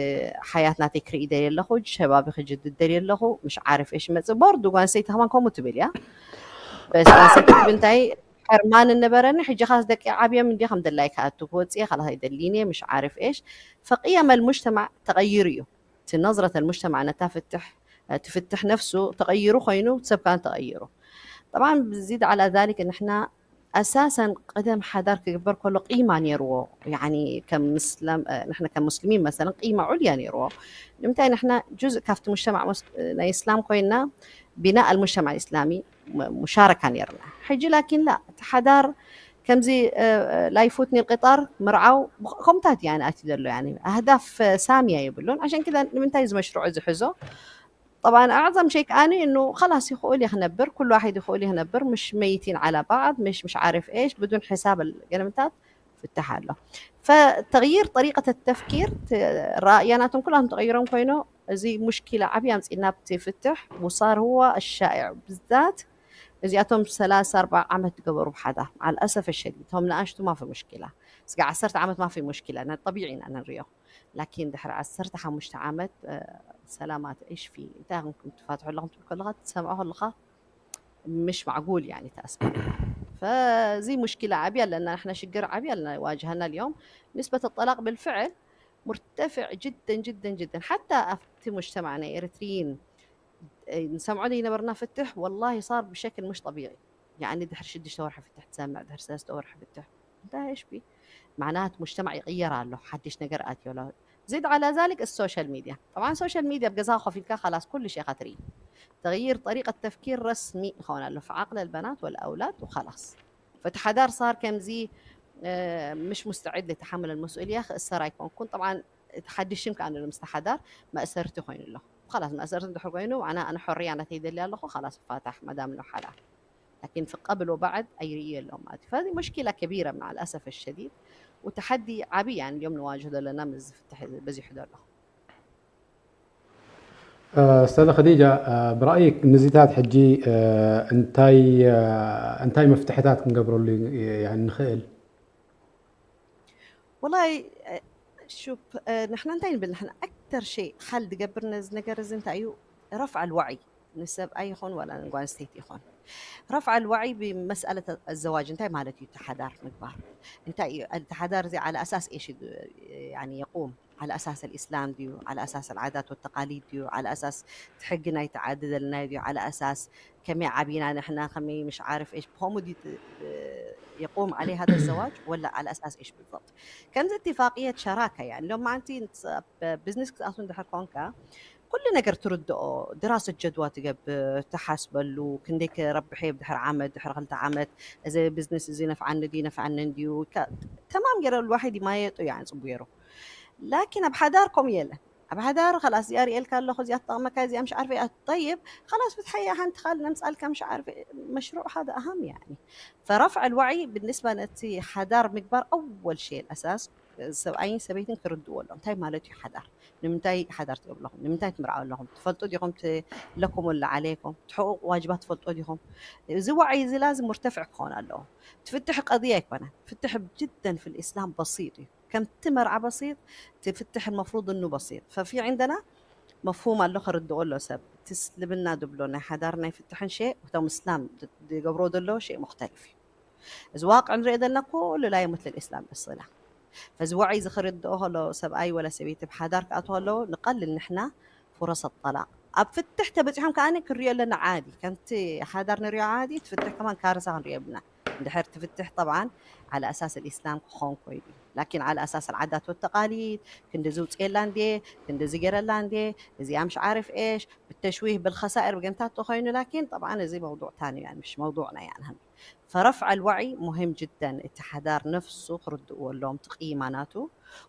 ሓያት ናተይ ክርኢ ደልየ ኣለኹ፣ ሸባቢ ክጅድድ ደልየ ኣለኹ፣ مش عارف ايش መፅእ ቦርዱ ጓል ኣንስተይቲ ከማን ከምኡ ትብል እያ። በስ ጓል ኣንስተይቲ ትብል እንታይ ሕርማን እነበረኒ ሕጂ ካስ ደቂ ዓብዮም እንዲ ከም ደላይ ክኣቱ ክወፅየ ካላስ ኣይደሊን እየ مش عارف ايش فقيم المجتمع ተቐይሩ እዩ። እቲ ነዝረት المجتمع ነታ ፍትሕ ትፍትሕ ነፍሱ ተቐይሩ ኮይኑ ሰብ ካን ተቐይሩ። طبعا بزيد على ذلك ንሕና ኣሳሰን ቀደም ሓዳር ክግበር ከሎ ቂማ ነይርዎ يعني ከም ምስለም ንሕና ከም ሙስሊሚን መሰለን ቂማ ዑልያ ነይርዎ። ንምንታይ ንሕና ጁዝእ ካብቲ مجتمع ናይ እስላም ኮይና بناء المجتمع الإسلامي مشاركة ነይርና። ሕጂ ላኪን ላ እቲ ሓዳር ከምዚ لا يفوتني القطار ምርዓው ከምታት يعني ኣትዩ ዘሎ يعني ኣህዳፍ ሳሚያ የብሉን። عشان كذا ንምንታይ እዚ መሽሩዕ እዚ ሕዞ طبعا أعظم شيء كأني إنه خلاص يخول يخنبر كل واحد يخول يخنبر مش ميتين على بعض مش مش عارف إيش بدون حساب القلمتات في التحالة. فتغيير طريقة التفكير رأينا كلهم تغيرون كوينو زي مشكلة عبي أمس إنها بتفتح وصار هو الشائع بالذات زي أتوم ثلاثة أربع عمت قبروا بحدا مع الأسف الشديد هم ناقشتوا ما في مشكلة. سقع عشرة عمت ما في مشكلة أنا طبيعي أنا نريو لكن دحر عشرة خمسة عمت سلامات إيش في أنت هم كنت فاتحوا لهم تقول لغة تسمعوا لغة مش معقول يعني تأسمع. فزي مشكلة عبية لأن احنا شقر عبية لنا واجهنا اليوم نسبة الطلاق بالفعل مرتفع جدا جدا جدا حتى في مجتمعنا إريتريين نسمعوا لي نبرنا فتح والله صار بشكل مش طبيعي. يعني دحر شدش تورحة فتح تسمع دحر ساس تورحة فتح ده إيش بي معناته مجتمع يغير له حدش نقر آتيو له. زيد على ذلك السوشيال ميديا طبعا السوشيال ميديا بقزاها خفيف كا خلاص كل شيء خطري تغيير طريقة تفكير رسمي هون له في عقل البنات والأولاد وخلاص. فتحدار صار كمزي مش مستعد لتحمل المسؤولية السر يكون كون طبعا تحدي شم كأنه مستحدار ما أسرت خوين له خلاص ما أسرت دحر خوينه وأنا أنا حرية أنا تيدلي الله خلاص فاتح ما دام له حالة. لكن في قبل وبعد أيري لهم فهذه مشكلة كبيرة مع الأسف الشديد. وتحدي عبي يعني اليوم نواجه لنا بزي حدا له. استاذ خديجة برأيك نزيتات حجي انتاي انتاي مفتحتات كنقبروا اللي يعني نخيل والله شوف نحن انتين بال نحن اكثر شيء حل دقبرنا نقرز انت ايو رفع الوعي نسب ايخون ولا نقوان ستيت يخون رفع الوعي بمسألة الزواج انت مالت يتحدار مكبار انت التحدار زي على اساس ايش يعني يقوم على اساس الاسلام ديو على اساس العادات والتقاليد ديو على اساس تحقنا يتعدد لنا ديو على اساس كمي عبينا نحنا خمي مش عارف ايش بهم دي يقوم عليه هذا الزواج ولا على اساس ايش بالضبط. كان اتفاقيه شراكه يعني لو ما انت بزنس اصلا دحر كونكا كل ነገር ትርድኦ ድራሰት ጀድዋ ትገብር ትሓስበሉ ክንደይ ክረብሕ እየ ብድሕሪ ዓመት ድሕሪ ክልተ ዓመት እዚ ቢዝነስ እዚ ነፍዓኒ ድዩ ነፍዓኒ እንድዩ ተማም ገይረ الواحد يمايط يعني ፅቡ ገይሩ ላኪን ኣብ ሓዳር ከምኡ የለን ኣብ ሓዳር خلاص እዚኣ ርእየልካ ኣለኹ፣ እዚኣ ትጠቕመካ፣ እዚኣ مش عارفة እያ። طيب خلاص ፍትሓያ ሓንቲ ካልእ ነምጻልካ مش عارفة مشروع هذا أهم يعني. فرفع الوعي بالنسبة ነቲ ሓዳር ምግባር أول شيء الأساس ሰብኣይን ሰበይትን ክርድእዎ ኣለዎም። እንታይ ማለት እዩ ሓዳር? ንምንታይ ሓዳር ትገብሩ ኣለኹም? ንምንታይ ትምርዓው ኣለኹም? ትፈልጡ ዲኹም ት-፣ ለኩም ወላ ዓለይኩም? ትሕቁቕ ዋጅባት ትፈልጡ ዲኹም? እዚ ዋዒ እዚ ላዝም ሙርተፍዕ ክኸውን ኣለዎ። ትፍትሕ ቀضية ኣይኮነን። ፍትሕ جدا في الإسلام بسيط እዩ። ከምቲ መርዓ በሲጥ ትፍትሕ المفروض انه بسيط ففي عندنا مفهوم ኣሎ ክርድኦ ኣሎ ሰብ እቲ እስልምና ድብሎ ናይ ሓዳር ናይ ፍትሕን ሸ እቶም እስላም ዝገብሮ ዘለዎ ሸ ሙክተልፍ እዩ እዚ ዋቅዕ ንሪኦ ዘለና ኩሉ لا يمت للإسلام بالصلة فዚ ወዒ እዚ ክርድኦ ከሎ ሰብኣይ ወላ ሰበይቲ ብሓዳር ክኣትዎ ከለዉ ንቀልል ንሕና فرص الطلاق ኣብ ፍትሕ ተበፂሖም ከኣ ክንሪኦ ኣለና ዓዲ ከምቲ ሓዳር ንሪኦ ዓዲ ትፍትሕ ከማን ካርሳ ክንሪኦ የብልና እንድሕር ትፍትሕ طبعا على أساس الإسلام ክኾን ኮይኑ لكن على أساس العادات والتقاليد ክንዲ ዝውፅየላ እንዴ ክንዲ ዝገረላ እንዴ እዚኣ مش عارف إيش بالتشويه بالخسائر ብገምታት ተኾይኑ لكن طبعا እዚ موضوع تاني يعني مش موضوعنا يعني هم فرفع الوعي مهم جدا እቲ ሓዳር ነፍሱ ክርድእዎ ኣለዎም ትቕይማ ናቱ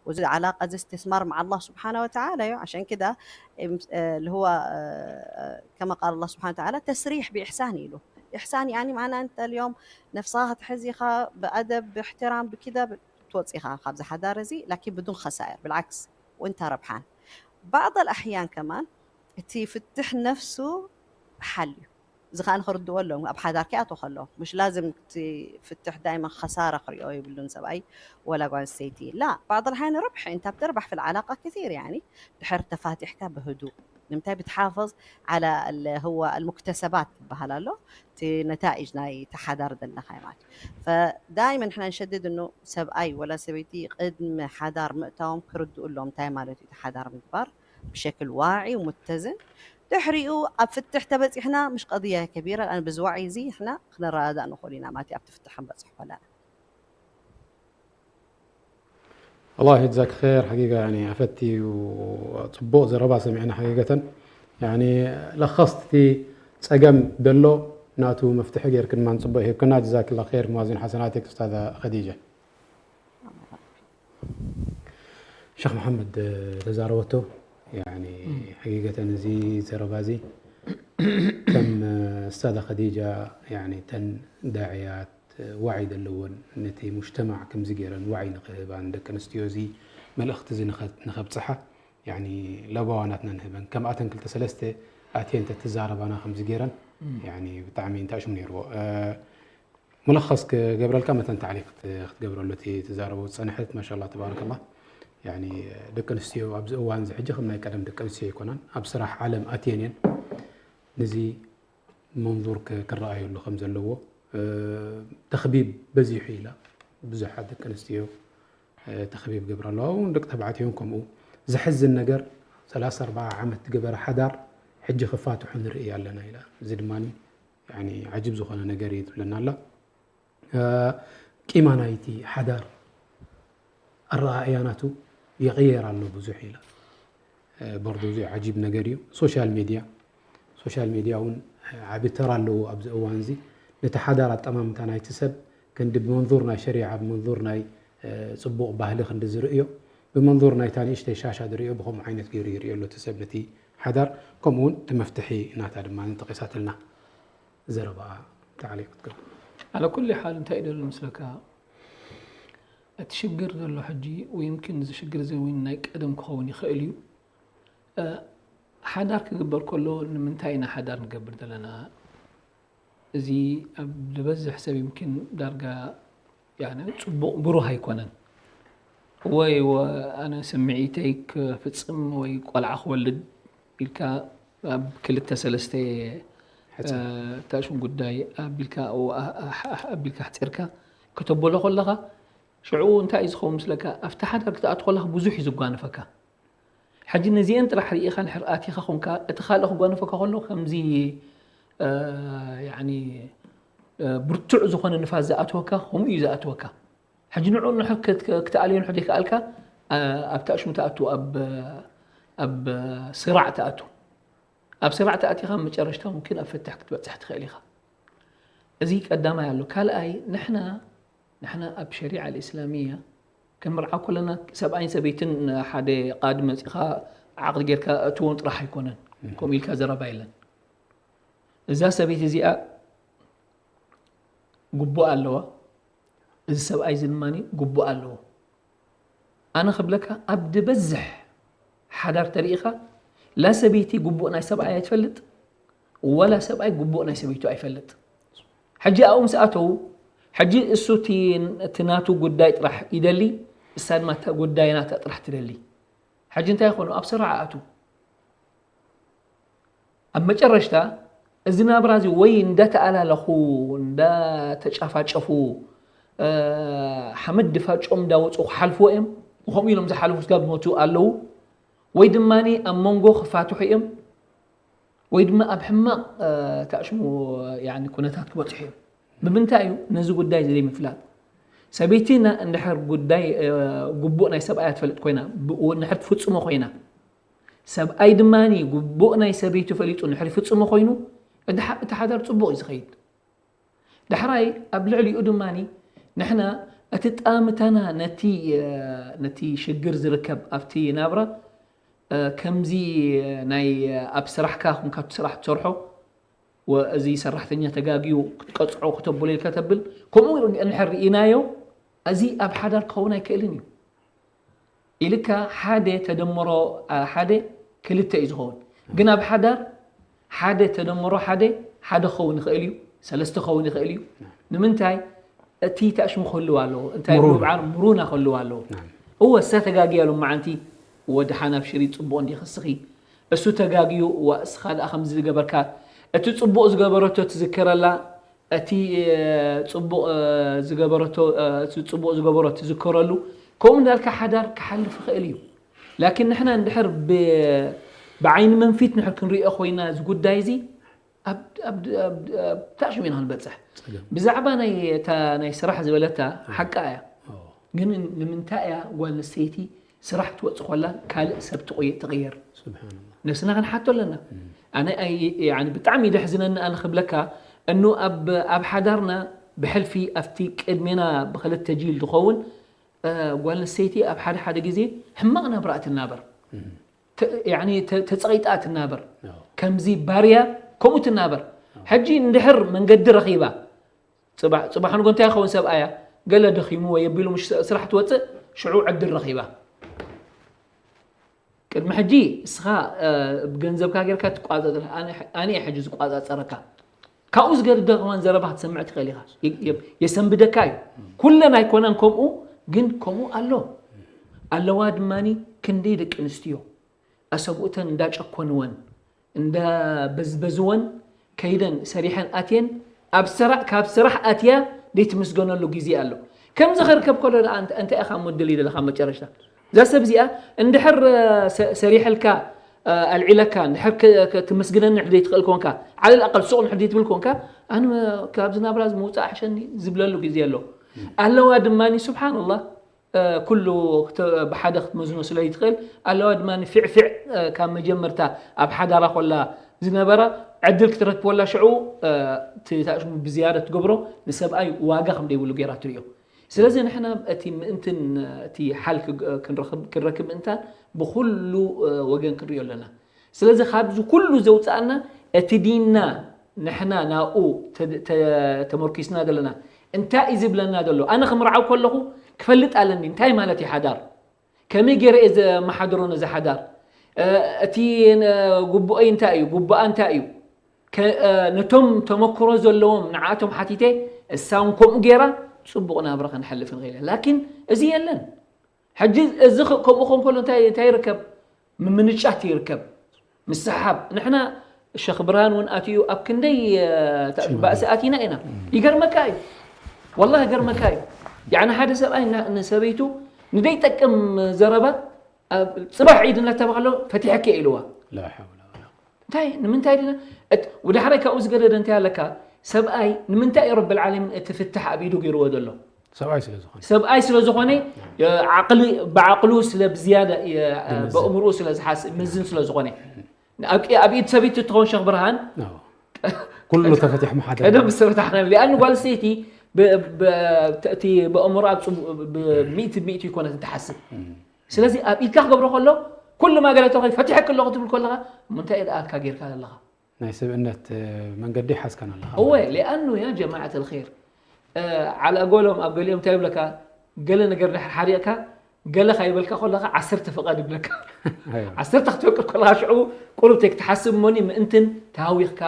وزي علاقة زي استثمار مع الله سبحانه وتعالى عشان كده اللي هو كما قال الله سبحانه وتعالى تسريح بإحسان له إحسان يعني معناه أنت اليوم نفسها تحزيخا بأدب باحترام بكذا توصيخا خابز حدار زي لكن بدون خسائر بالعكس وانت ربحان بعض الأحيان كمان تفتح نفسه حل እዚ ከዓ ንክርድዎ ኣለዎም ኣብ ሓዳር ክኣትዎ ከሎ مش لازم ፍትሕ دائما خسارة ክሪኦ የብሉን ሰብኣይ ولا ጓል ኣንስተይቲ لا بعض الأحيان ربح أنت بتربح في العلاقة كثير يعني ድሕር ተፋቲሕካ ብهدوء ንምንታይ بتحافظ على هو المكتسبات ትበሃል ኣሎ እቲ ነታኢጅ ናይ ተሓዳር ዘለካ ማለት فدائما ንሕና ንሸድድ እኖ ሰብኣይ ወላ ሰበይቲ ቅድሚ ሓዳር ምእታዎም ክርድኡ ኣለዎም እንታይ ማለት እዩ ተሓዳር ምግባር ብሸክል ዋዒ ومتزن ድሕሪኡ ኣብ ፍትሕ ተበፂሕና مش قضية كبيرة لأن ብዚ ዋዒ እዚ ንሕና ክነረዳዳእ ንኽእል ኢና ማለት ኣብቲ ፍትሕ ክንበፅሕ ከለና الله يجزاك خير حقيقة يعني ኣፈቲ ፅቡቕ ዘረባ ሰሚዕና حقيقة يعني ለኸስቲ ፀገም ደሎ ናቱ መፍትሒ ጌርክን ማን ፅቡቕ ሂብክና جزاك الله خير موازين حسناتك أستاذة خديجة ሸኽ መሓመድ ተዛረበቶ يعني حقيقة እዚ ዘረባ እዚ ከም استاذة خديجة يعني ተን ዳዕያት ዋዒ ዘለወን ነቲ مجتمع ከምዚ ገይረን ዋዒ ንክህባን ደቂ ኣንስትዮ እዚ መልእኽቲ እዚ ንኸብፅሓ يعني ለበዋ ናትና ንህበን ከምኣተን ክልተ ሰለስተ ኣትየን ተትዛረባና ከምዚ ገይረን يعني ብጣዕሚ እንታይ ሽሙ ነይርዎ ملخص ክገብረልካ መተን تعليق ክትገብረሉ እቲ ትዛረቦ ዝፀንሐት ما شاء الله تبارك الله يعني ደቂ ኣንስትዮ ኣብዚ እዋን እዚ ሕጂ ከም ናይ ቀደም ደቂ ኣንስትዮ ኣይኮናን ኣብ ስራሕ ዓለም ኣትየን እየን ነዚ መንظور ክረኣየሉ ከም ዘለዎ ተኽቢብ በዚሑ ኢላ ብዙሓት ደቂ ኣንስትዮ ተኽቢብ ገብራ ኣለዋ እውን ደቂ ተባዕትዮ እውን ከምኡ ዘሕዝን ነገር ሰላሳ ኣርባዓ ዓመት ዝገበረ ሓዳር ሕጂ ክፋትሑ ንርኢ ኣለና ኢላ እዚ ድማ ዓጅብ ዝኾነ ነገር እዩ ትብለና ኣላ ቂማ ናይቲ ሓዳር ኣረኣእያ ናቱ ይቕየር ኣሎ ብዙሕ ኢላ برضو እዚ ዓጂብ ነገር እዩ social media social media እውን ዓቢ ተራ ኣለዎ ኣብዚ እዋን እዚ ነቲ ሓዳር ኣጠማምታ ናይቲ ሰብ ክንዲ ብመንظور ናይ ሸሪዓ ብመንظور ናይ ፅቡቕ ባህሊ ክንዲ ዝርእዮ ብመንظور ናይታ ንእሽተይ ሻሻ ዝርእዮ ብከምኡ ዓይነት ገይሩ ይርእዮ ኣሎ እቲ ሰብ ነቲ ሓዳር ከምኡ እውን እቲ መፍትሒ ናታ ድማ ጠቂሳትልና ዘረባኣ تعليق ክትገብር على كل حال እንታይ ደሉ ምስለካ እቲ ሽግር ዘሎ ሕጂ ويمكن እዚ ሽግር እዚ እውን ናይ ቀደም ክኸውን ይኽእል እዩ ሓዳር ክግበር ከሎ ንምንታይ ኢና ሓዳር ንገብር ዘለና እዚ ኣብ ዝበዝሕ ሰብ يمكن ዳርጋ ፅቡቕ ብሩህ ኣይኮነን ወይ ኣነ ስምዒተይ ክፍፅም ወይ ቆልዓ ክወልድ ኢልካ ኣብ ክልተ ሰለስተ ታሽም ጉዳይ ኣቢልካ ኣቢልካ ሕፂርካ ከተበሎ ከለኻ ሽዑ እንታይ እዩ ዝኸውን ምስለካ ኣብቲ ሓዳር ክትኣት ከለኻ ብዙሕ እዩ ዝጓነፈካ ሕጂ ነዚአን ጥራሕ ርኢኻ ንሕር ኣቲኻ ኾንካ እቲ ካልእ ክጓነፈካ ከሎ ከምዚ ብርቱዕ ዝኾነ ንፋስ ዝኣትወካ ከምኡ እዩ ዝኣትወካ ሕጂ ንዑ ክትኣልዮ ንሕ ዘይከኣልካ ኣብቲ ኣሽሙ ትኣቱ ኣብ ስራዕ ትኣቱ ኣብ ስራዕ ተኣቲኻ መጨረሽታ ሙምኪን ኣብ ፍትሕ ክትበፅሕ ትኽእል ኢኻ እዚ ቀዳማይ ኣሎ ካልኣይ ንሕና ንሕና ኣብ ሸሪዓ ልእስላሚያ ክንምርዓ ከለና ሰብኣይን ሰበይትን ሓደ ቃዲ መፂኻ ዓቕሊ ጌርካ እትወን ጥራሕ ኣይኮነን። ከምኡ ኢልካ ዘረባ የለን። እዛ ሰበይቲ እዚኣ ግቡእ ኣለዋ፣ እዚ ሰብኣይ እዚ ድማ ግቡእ ኣለዎ። ኣነ ክብለካ ኣብ ዝበዝሕ ሓዳር ተሪኢኻ ላ ሰበይቲ ግቡእ ናይ ሰብኣይ ኣይትፈልጥ፣ ወላ ሰብኣይ ግቡእ ናይ ሰበይቱ ኣይፈልጥ። ሕጂ ኣብኡ ምስ ኣተዉ፣ ሕጂ እሱ እቲ፣ እቲ ናቱ ጉዳይ ጥራሕ ይደሊ፣ እሳ ድማ እታ ጉዳይ ናታ ጥራሕ ትደሊ። ሕጂ እንታይ ይኾኑ? ኣብ ስራሕ ኣቱ። ኣብ መጨረሽታ እዚ ናብራ እዚ ወይ እንዳተኣላለኹ፣ እንዳተጫፋጨፉ፣ እ፣ ሓመድ ድፋጮም እንዳወፁ ክሓልፍዎ እዮም። ከምኡ ኢሎም ዝሓልፉ ስጋብ ዝሞቱ ኣለዉ። ወይ ድማ ኣብ መንጎ ክፋትሑ እዮም። ወይ ድማ ኣብ ሕማቕ፣ እ፣ ታሽሙ፣ ያኒ፣ ኩነታት ክበፅሑ እዮም። ብምንታይ እዩ? ነዚ ጉዳይ እዚ ዘይምፍላጥ። ሰበይቲ ና-፣ እንድሕር ጉዳይ፣ እ፣ ግቡእ ናይ ሰብኣያ ትፈልጥ ኮይና፣ ብ-፣ እንድሕር ትፍፅሞ ኮይና፣ ሰብኣይ ድማ ግቡእ ናይ ሰበይቱ ፈሊጡ እንድሕር ይፍፅሞ ኮይኑ፣ እቲ ሓ-፣ እቲ ሓዳር ፅቡቕ እዩ ዝኸይድ። ዳሕራይ ኣብ ልዕሊኡ ድማ ንሕና እቲ ጣምታና ነቲ፣ እ፣ ነቲ ሽግር ዝርከብ ኣብቲ ናብራ፣ እ፣ ከምዚ ናይ ኣብ ስራሕካ ኩንካ እቲ ስራሕ ትሰርሖ፣ ወ-፣ እዚ ሰራሕተኛ ተጋግዩ ክትቀጽዖ ክተብሎ ኢልካ ተብል፣ ከምኡ እንድሕር ርኢናዮ፣ እዚ ኣብ ሓዳር ክኸውን ኣይክእልን እዩ። ኢልካ ሓደ ተደምሮ፣ አ፣ ሓደ ክልተ እዩ ዝኸውን። ግን ኣብ ሓዳር ሓደ ተደምሮ ሓደ፣ ሓደ ክኸውን ይኽእል እዩ፣ ሰለስተ ክኸውን ይኽእል እዩ። ንምንታይ? እቲ ታሽሙ ክህልው ኣለዎ። እንታይ ምሩና። ምብዓር ምሩና ክህልው ኣለዎ። ናም። እወ፣ እሳ ተጋግያ ሎማዓንቲ፣ ወድሓን ኣብሽሪ፣ ጽቡቕ እንዲኺ እስኺ። እሱ ተጋግዩ፣ ዋ፣ እስኻ ደኣ ከምዚ ዝገበርካ። እቲ ጽቡቕ ዝገበረቶ ትዝከረላ፣ እቲ፣ እ፣ ጽቡቕ፣ እ፣ ዝገበረቶ፣ እ፣ እቲ ጽቡቕ ዝገበሮ ትዝከረሉ። ከምኡ እንዳልካ ሓዳር ክሓልፍ ይኽእል እዩ። ላኪን ንሕና እንድሕር ብ-፣ ብዓይኒ መንፊት ንድሕር ክንሪኦ ኮይና እዚ ጉዳይ እዚ፣ ኣብ፣ ኣብ፣ ኣብ፣ ኣብ ታሽሙ ኢና ክንበጽሕ። ጸገም። ብዛዕባ ናይ፣ እታ ናይ ስራሕ ዝበለታ ሓቃ እያ። ኦ። ግን ንምንታይ እያ ጓል ኣንስተይቲ ስራሕ ትወጽእ ኮላ ካልእ ሰብ ትቆየ-፣ ትቕየር? ስብሓንላህ። ነብስና ክንሓቶ ኣለና። እም። ኣነ ኣይ-፣ ያኒ ብጣዕሚ ደሕዝነኒ ኣነ ክብለካ፣ እኑ ኣብ፣ ኣብ ሓዳርና ብሕልፊ ኣብቲ ቅድሜና ብክልተ ጂል ዝኸውን፣ እ፣ ጓል ኣንስተይቲ ኣብ ሓደ ሓደ ግዜ ሕማቕ ናብራ እትናበር። እም። ተ-፣ ያኒ ተ-፣ ተጸቒጣ ትናበር። ኣዎ። ከምዚ ባርያ ከምኡ ትናበር። ኣዎ። ሕጂ እንድሕር መንገዲ ረኺባ፣ ጽባሕ፣ ጽባሕ ንጎ እንታይ ይኸውን ሰብኣያ? ገለ ደኺሙ ወይ ኣቢሉ ምሽ ስራሕ ትወጽእ፣ ሽዑ ዕድል ረኺባ። ቅድሚ ሕጂ እስኻ፣ እ፣ ብገንዘብካ ጌርካ ትቋጻጸር፣ ኣነ፣ ኣነ እየ ሕጂ ዝቋጻጸረካ። ካብኡ ዝገድደ ከማን ዘረባ ክትሰምዕ ትኽእል ኢኻ። የ-፣ የ-፣ የሰንብደካ እዩ። ኩለን ኣይኮነን ከምኡ፣ ግን ከምኡ ኣሎ። ኣለዋ ድማኒ ክንደይ ደቂ ኣንስትዮ ኣሰብኡተን እንዳጨኮንወን፣ እንዳበዝበዝወን፣ ከይደን ሰሪሐን ኣትየን፣ ኣብ ስራ-፣ ካብ ስራሕ ኣትያ ዘይትምስገነሉ ግዜ ኣሎ። ከምዚ ክርከብ ከሎ ደኣ ኣንተ-፣ እንታይ ኢኻ እሞ ትደሊ ዘለኻ መጨረሽታ? እዛ ሰብ እዚኣ እንድሕር፣ እ፣ ሰ-፣ ሰሪሐልካ፣ እ፣ ኣልዒለካ፣ እንድሕር ክ-፣ ክ-፣ ክትምስግነኒ እንድሕር ዘይትኽእል ኮንካ፣ ዓለል ኣቀል ሱቕ እንድሕር ዘይትብል ኮንካ፣ ኣነ ካብዚ ናብራ እዚ ምውጻእ ኣሕሸኒ ዝብለሉ ግዜ ኣሎ። ኣለዋ ድማኒ፣ ሱብሓነላህ፣ እ፣ ኩሉ ክተ-፣ ብሓደ ክትመዝኖ ስለ ይትኽእል፣ ኣለዋ ድማ ንፊዕፊዕ፣ እ፣ ካብ መጀመርታ ኣብ ሓዳራ ኮላ ዝነበራ ዕድል ክትረክብ ኮላ ሽዑ፣ እ፣ እቲ ታሽሙ ብዝያዳ ትገብሮ ንሰብኣይ ዋጋ ከም ዘይብሉ ገይራ ትርእዮ። ስለዚ ንሕና እቲ ምእንትን እቲ ሓል ክግ-፣ ክንረኽብ፣ ክንረክብ ምእንታን ብኹሉ፣ እ፣ ወገን ክንሪኦ ኣለና። ስለዚ ካብዚ ኩሉ ዘውፅኣና እቲ ዲንና ንሕና ናብኡ ተ-፣ ተ-፣ ተመርኪስና ዘለና እንታይ እዩ ዝብለና ዘሎ? ኣነ ክምርዓው ከለኹ ክፈልጥ ኣለኒ እንታይ ማለት እዩ ሓዳር? ከመይ ገይረ እየ ዘመሓድሮ ነዚ ሓዳር? እ፣ እቲ ነ-፣ ግቡኦይ እንታይ እዩ? ግቡኣ እንታይ እዩ? ከ-፣ እ፣ ነቶም ተመክሮ ዘለዎም ንዓቶም ሓቲተ፣ እሳ እውን ከምኡ ገይራ ጽቡቕ ናብራ ከነሕልፍ ንኽእል ኢና። ላኪን እዚ የለን። ሕጂ እዚ ኸ-፣ ከምኡ ኾን ከሎ እንታይ፣ እንታይ ይርከብ? ምምንጫት ይርከብ። ምስሓብ። ንሕና ሸኽ ብርሃን እውን ኣትዩ ኣብ ክንደይ፣ እ፣ ታ-፣ ሽማግለ። ባእሲ ኣቲና ኢና። እም። ይገርመካ እዩ። ወላሂ ይገርመካ እዩ። ያዕኒ ሓደ ሰብኣይ ና-፣ ንሰበይቱ ንደይጠቅም ዘረባ ኣብ ጽባሕ ዒድ እናተባህሎ ፈቲሐኪ ኢልዋ። ላ ሓውላ ወላ ቁወተ። እንታይ፣ ንምንታይ ድና? እት-፣ ወደ ሓራይ ካብኡ ዝገደደ እንታይ ኣለካ? ሰብኣይ ንምንታይ እዩ ረብል ዓለሚን እቲ ፍታሕ ኣብ ኢዱ ገይርዎ ዘሎ? ሰብኣይ ስለ ዝኾነ። ሰብኣይ ስለ ዝኾነ፣ የ-፣ ዓቕሊ፣ ብዓቕሉ ስለ ብዝያዳ፣ የ-፣ ይምዝን። በእምርኡ ስለ ዝሓስብ፣ ይምዝን ስለ ዝኾነ። ኣብ፣ ኣብ ኢድ ሰበይቲ እትኸውን ሸኽ ብርሃን፣ ኣዎ። ኩሉ ተፈቲሑ መሓደር። ቀደም ዝተፈታሕና። ሊኣን ጓል ሰይቲ ብ-፣ ብ-፣ እቲ በእምሮኣ ጽቡ-፣ ብ-፣ ሚእቲ ብሚእቲ ይኮነት እንትሓስብ። እም። ስለዚ ኣብ ኢድካ ክገብሮ ከሎ ኩሉ ማገለቶ ፈቲሐክ ኣለኹ ትብል ከለኻ፣ እሞ እንታይ ይረኣልካ ጌርካ ዘለኻ? ናይ ስብእነት መንገዲ ሓዝካን ኣለኻ እወ ማለት እዩ። ሊኣኑ ያ ጀማዓት ልር ዓላ ጎሎም ኣብ ገሊኦም እንታይ ይብለካ? ገለ ነገር ድሕር ሓሪቕካ ገለ ካይበልካ ከለካ ዓሰርተ ፍቐድ ይብለካ። ኣይዋ። ዓሰርተ ክትፈቅድ ከለካ ሽዑ ቁሩብ ተይ ክትሓስብ እሞኒ ምእንትን ተሃዊኽካ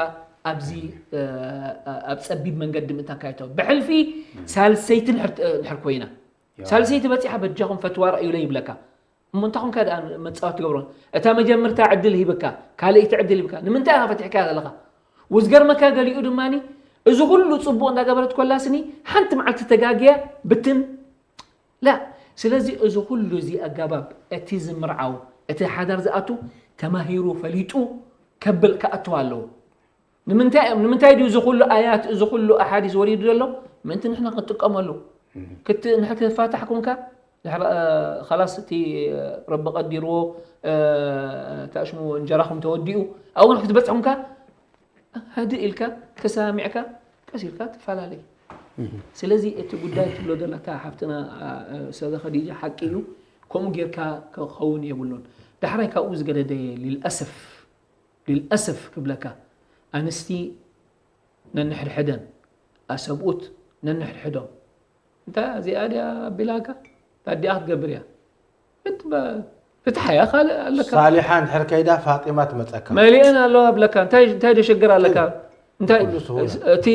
ኣብዚ ኣብ ፀቢብ መንገዲ ምእንታን ካይተው ብሕልፊ ሳልሰይቲ ድሕር ኮይና ሳልሰይቲ በፂሓ በጃኹም ፈትዋ ረእዩለይ ይብለካ። እሞ እንታይ ኮንካ ደኣ መጻወት ትገብሮ? እታ መጀመርታ ዕድል ሂብካ፣ ካልኣይቲ ዕድል ሂብካ፣ ንምንታይ ኢኻ ፈቲሕካያ ዘለኻ? ወዝገርመካ ገሊኡ ድማ እዚ ኩሉ ጽቡቕ እንዳገበረት ኮላ ስኒ ሓንቲ መዓልቲ ተጋግያ ብትን ላ ስለዚ እዚ ኩሉ እዚ ኣጋባብ እቲ ዝምርዓው እቲ ሓዳር ዝኣቱ ተማሂሩ ፈሊጡ ከብል ክኣትዋ ኣለዎ። ንምንታይ እዮም ንምንታይ ድዩ እዚ ኩሉ ኣያት እዚ ኩሉ ኣሓዲስ ወሪዱ ዘሎ? ምእንቲ ንሕና ክንጥቀመሉ ክት ንሕ ክትፋታሕ ኩንካ ድሕሪ ኸላስ እቲ ረቢ ቀዲርዎ ታሽሙ እንጀራኹም ተወዲኡ ኣብኡ ንሕ ክትበፅሕ ኩንካ ህድእ ኢልካ ተሰማሚዕካ ቀስ ኢልካ ትፈላለይ። ስለዚ እቲ ጉዳይ ትብሎ ዘለካ ሓፍትና ሰበ ከዲጃ ሓቂ እዩ። ከምኡ ጌርካ ክኸውን የብሉን። ዳሕራይ ካብኡ ዝገደደ ልልኣሰፍ ልልኣሰፍ ክብለካ ኣንስቲ ነንሕድሕደን ኣሰብኡት ነንሕድሕዶም እንታ እዚኣ ድያ ኣቢላካ ታዲኣ ክትገብር እያ ፍትሓያ ካልእ ኣለካ ሳሊሓ እንድሕር ከይዳ ፋጢማ ትመፀካ መሊአን ኣለዋ ብለካ እንታይ እንታይ ደሸግር ኣለካ እንታይ ኩሉ ስሁላ። እቲ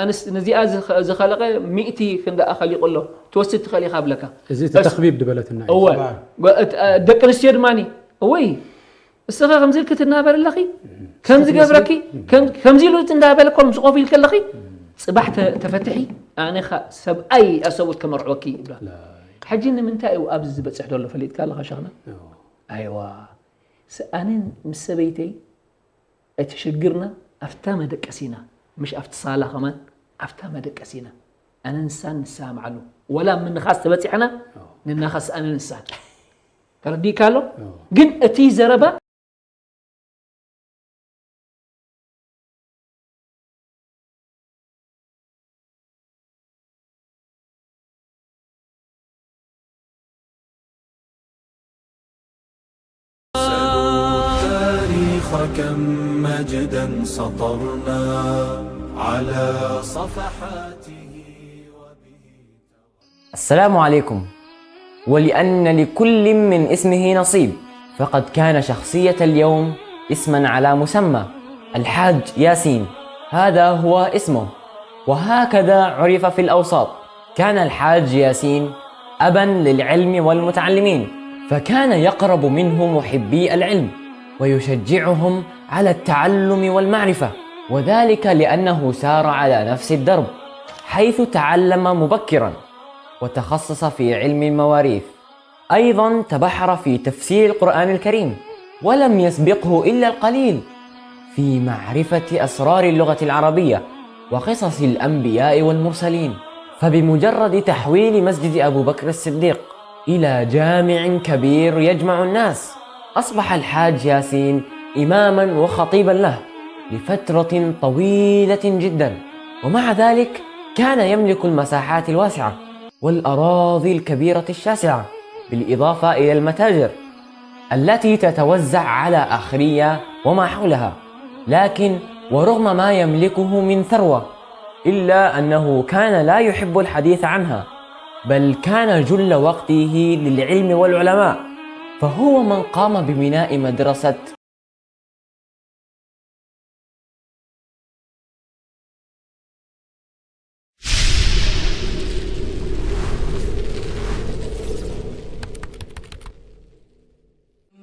ኣንስ ነዚኣ ዝኸ- ዝኸለቀ ሚእቲ ክንደኣ ከሊቁ ኣሎ ትወስድ ትኽእል ኢኻ ብለካ እዚ እቲ ተኽቢብ ድበለትና እዩ። እወ ጓ- እት- ደቂ ኣንስትዮ ድማ እወይ እስኻ ከምዚ ክትናበር ኣለኺ ከምዚ ገብረኪ ከም- ከምዚ ኢሉ እንዳበለ ኮም ስቆፍ ኢልከ ኣለኺ ፅባሕ ተ- ተፈትሒ ኣነ ኸ- ሰብኣይ ኣሰብኡት ከመርዕወኪ ይብላ ሕጂ ንምንታይ እዩ ኣብዚ ዝበፅሕ ዘሎ ፈሊጥካ ኣለኻ ሸኽና ኣይዋ ስ- ኣነ ምስ ሰበይተይ እቲ ሽግርና ኣብታ መደቀሲና ምሽ ኣብቲ ሳላ ከማን ኣብታ መደቀሲና ኣነ ንሳን ንሰማምዓሉ ወላ ምንኻስ ተበፂሕና ንናኸስ ኣነ ንሳን ተረዲእካ ኣሎ ግን እቲ ዘረባ سلوا التاريخ كم مجدا سطرنا على صفحاته وبه السلام عليكم. ولأن لكل من اسمه نصيب، فقد كان شخصية اليوم اسما على مسمى. الحاج ياسين، هذا هو اسمه، وهكذا عرف في الأوساط. كان الحاج ياسين أبا للعلم والمتعلمين، فكان يقرب منه محبي العلم ويشجعهم على التعلم والمعرفة، وذلك لأنه سار على نفس الدرب، حيث تعلم مبكرا وتخصص في علم المواريث. أيضا تبحر في تفسير القرآن الكريم، ولم يسبقه إلا القليل في معرفة أسرار اللغة العربية وقصص الأنبياء والمرسلين. فبمجرد تحويل مسجد أبو بكر الصديق إلى جامع كبير يجمع الناس، أصبح الحاج ياسين إماما وخطيبا له لفترة طويلة جدا، ومع ذلك كان يملك المساحات الواسعة والأراضي الكبيرة الشاسعة، بالإضافة إلى المتاجر التي تتوزع على آخرية وما حولها. لكن ورغم ما يملكه من ثروة، إلا أنه كان لا يحب الحديث عنها، بل كان جل وقته للعلم والعلماء، فهو من قام ببناء مدرسة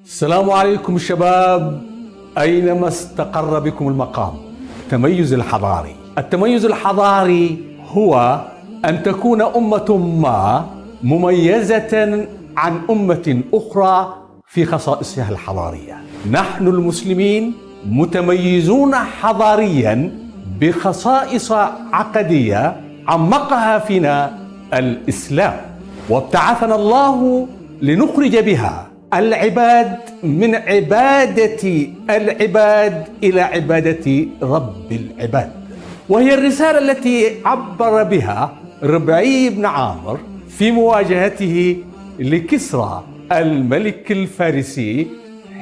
السلام عليكم شباب، أينما استقر بكم المقام. التميز الحضاري. التميز الحضاري هو أن تكون أمة ما مميزة عن أمة أخرى في خصائصها الحضارية. نحن المسلمين متميزون حضاريا بخصائص عقدية عمقها فينا الإسلام، وابتعثنا الله لنخرج بها العباد من عبادة العباد إلى عبادة رب العباد. وهي الرسالة التي عبر بها ربعي بن عامر في مواجهته لكسرى الملك الفارسي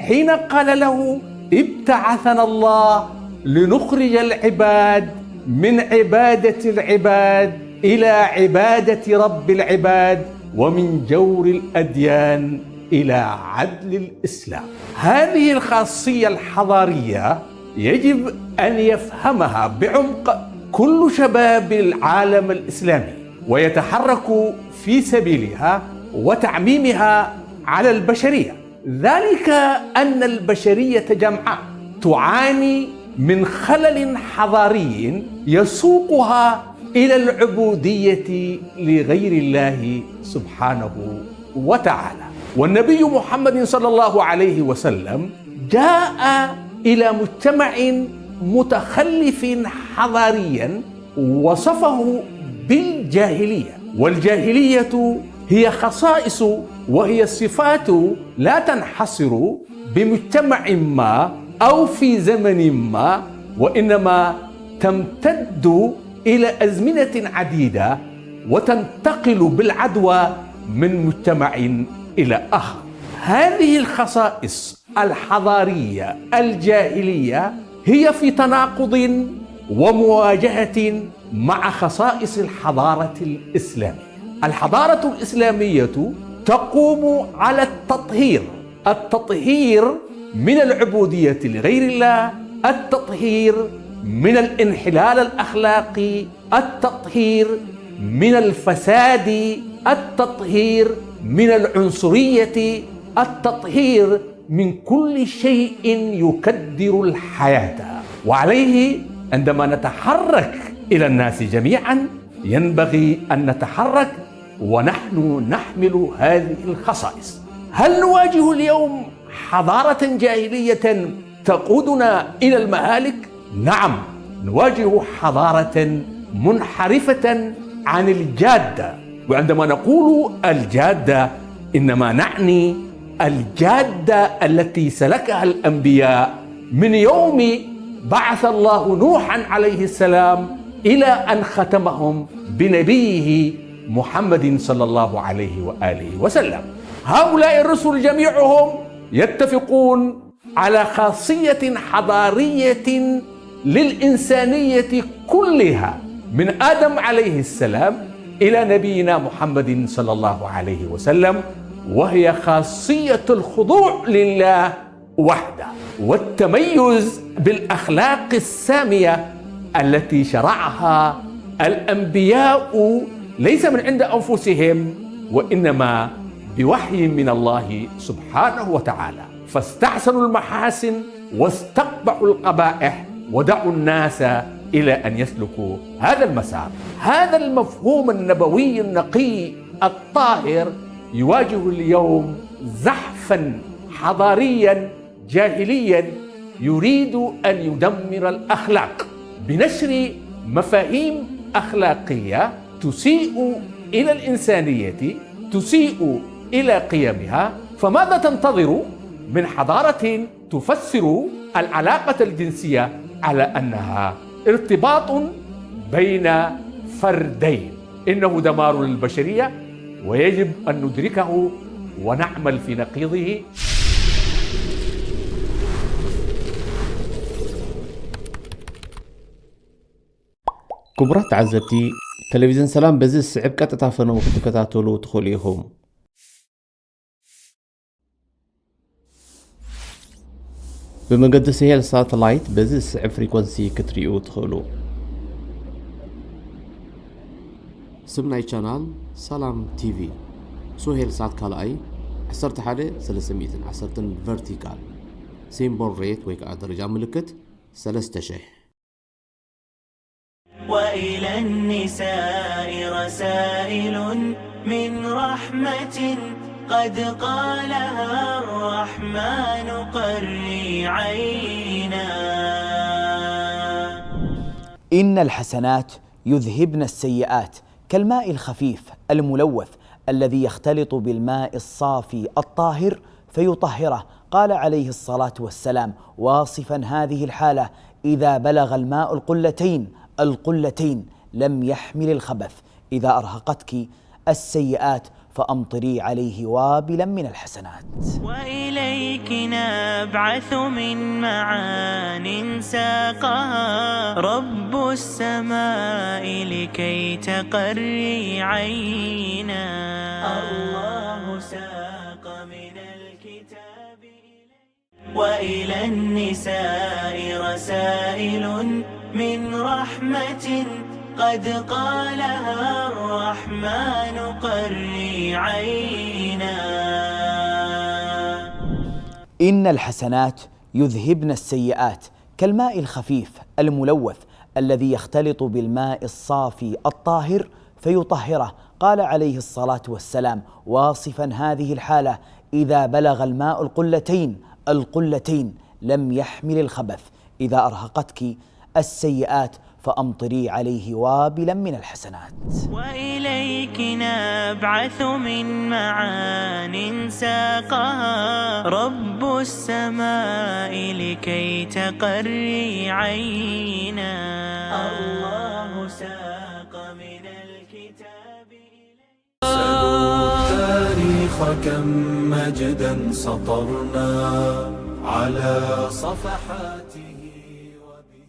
حين قال له: ابتعثنا الله لنخرج العباد من عبادة العباد إلى عبادة رب العباد، ومن جور الأديان إلى عدل الإسلام. هذه الخاصية الحضارية يجب أن يفهمها بعمق كل شباب العالم الإسلامي، ويتحرك في سبيلها وتعميمها على البشرية. ذلك أن البشرية جمعاء تعاني من خلل حضاري يسوقها إلى العبودية لغير الله سبحانه وتعالى. والنبي محمد صلى الله عليه وسلم جاء إلى مجتمع متخلف حضاريا وصفه بالجاهلية. والجاهلية هي خصائص وهي صفات لا تنحصر بمجتمع ما أو في زمن ما، وإنما تمتد إلى أزمنة عديدة وتنتقل بالعدوى من مجتمع إلى آخر. هذه الخصائص الحضارية الجاهلية هي في تناقض ومواجهة مع خصائص الحضارة الإسلامية. الحضارة الإسلامية تقوم على التطهير، التطهير من العبودية لغير الله، التطهير من الانحلال الأخلاقي، التطهير من الفساد، التطهير من العنصرية، التطهير من كل شيء يكدر الحياة. وعليه عندما نتحرك إلى الناس جميعا ينبغي أن نتحرك ونحن نحمل هذه الخصائص. هل نواجه اليوم حضارة جاهلية تقودنا إلى المهالك؟ نعم، نواجه حضارة منحرفة عن الجادة. وعندما نقول الجادة إنما نعني الجادة التي سلكها الأنبياء من يوم بعث الله نوحا عليه السلام إلى أن ختمهم بنبيه محمد صلى الله عليه وآله وسلم. هؤلاء الرسل جميعهم يتفقون على خاصية حضارية للإنسانية كلها، من آدم عليه السلام إلى نبينا محمد صلى الله عليه وسلم، وهي خاصية الخضوع لله وحده، والتميز بالأخلاق السامية التي شرعها الأنبياء ليس من عند أنفسهم، وإنما بوحي من الله سبحانه وتعالى. فاستحسنوا المحاسن واستقبحوا القبائح، ودعوا الناس إلى أن يسلكوا هذا المسار. هذا المفهوم النبوي النقي الطاهر يواجه اليوم زحفا حضاريا جاهليا يريد أن يدمر الأخلاق بنشر مفاهيم أخلاقية تسيء إلى الإنسانية، تسيء إلى قيمها. فماذا تنتظر من حضارة تفسر العلاقة الجنسية على أنها ارتباط بين فردين؟ إنه دمار للبشرية، ويجب أن ندركه ونعمل في نقيضه. ክቡራት ተዓዘብቲ፣ ቴሌቪዝን ሰላም በዚ ዝስዕብ ቀጥታ ፈነው ክትከታተሉ ትኽእሉ ኢኹም። ብመገዲ ስሄል ሳተላይት በዚ ዝስዕብ ፍሪኮንሲ ክትሪኡ ትኽእሉ። ስም ናይ ቻናል ሰላም ቲቪ። ሱሄል ሳት ካልኣይ ዓሰርተ ሓደ ሰለስተ ሚእትን ዓሰርተን ቨርቲካል። ሲምቦል ሬት ወይ ከዓ ደረጃ ምልክት ሰለስተ ሽሕ። وإلى النساء رسائل من رحمة قد قالها الرحمن قري عينا. إن الحسنات يذهبن السيئات كالماء الخفيف الملوث الذي يختلط بالماء الصافي الطاهر فيطهره. قال عليه الصلاة والسلام واصفا هذه الحالة: إذا بلغ الماء القلتين، القلتين، لم يحمل الخبث. إذا أرهقتك السيئات فأمطري عليه وابلا من الحسنات. وإليك نبعث من معان ساقها رب السماء لكي تقري عينا. الله ساق من الكتاب وإلى النساء رسائل من رحمة قد قالها الرحمن قري عينا. إن الحسنات يذهبن السيئات كالماء الخفيف الملوث الذي يختلط بالماء الصافي الطاهر فيطهره. قال عليه الصلاة والسلام واصفا هذه الحالة: إذا بلغ الماء القلتين، القلتين، لم يحمل الخبث. إذا أرهقتك السيئات فأمطري عليه وابلا من الحسنات. وإليك نبعث من معان ساقها رب السماء لكي تقري عينا. الله ساق من الكتاب سلوا التاريخ كم مجدا سطرنا على صفحاته.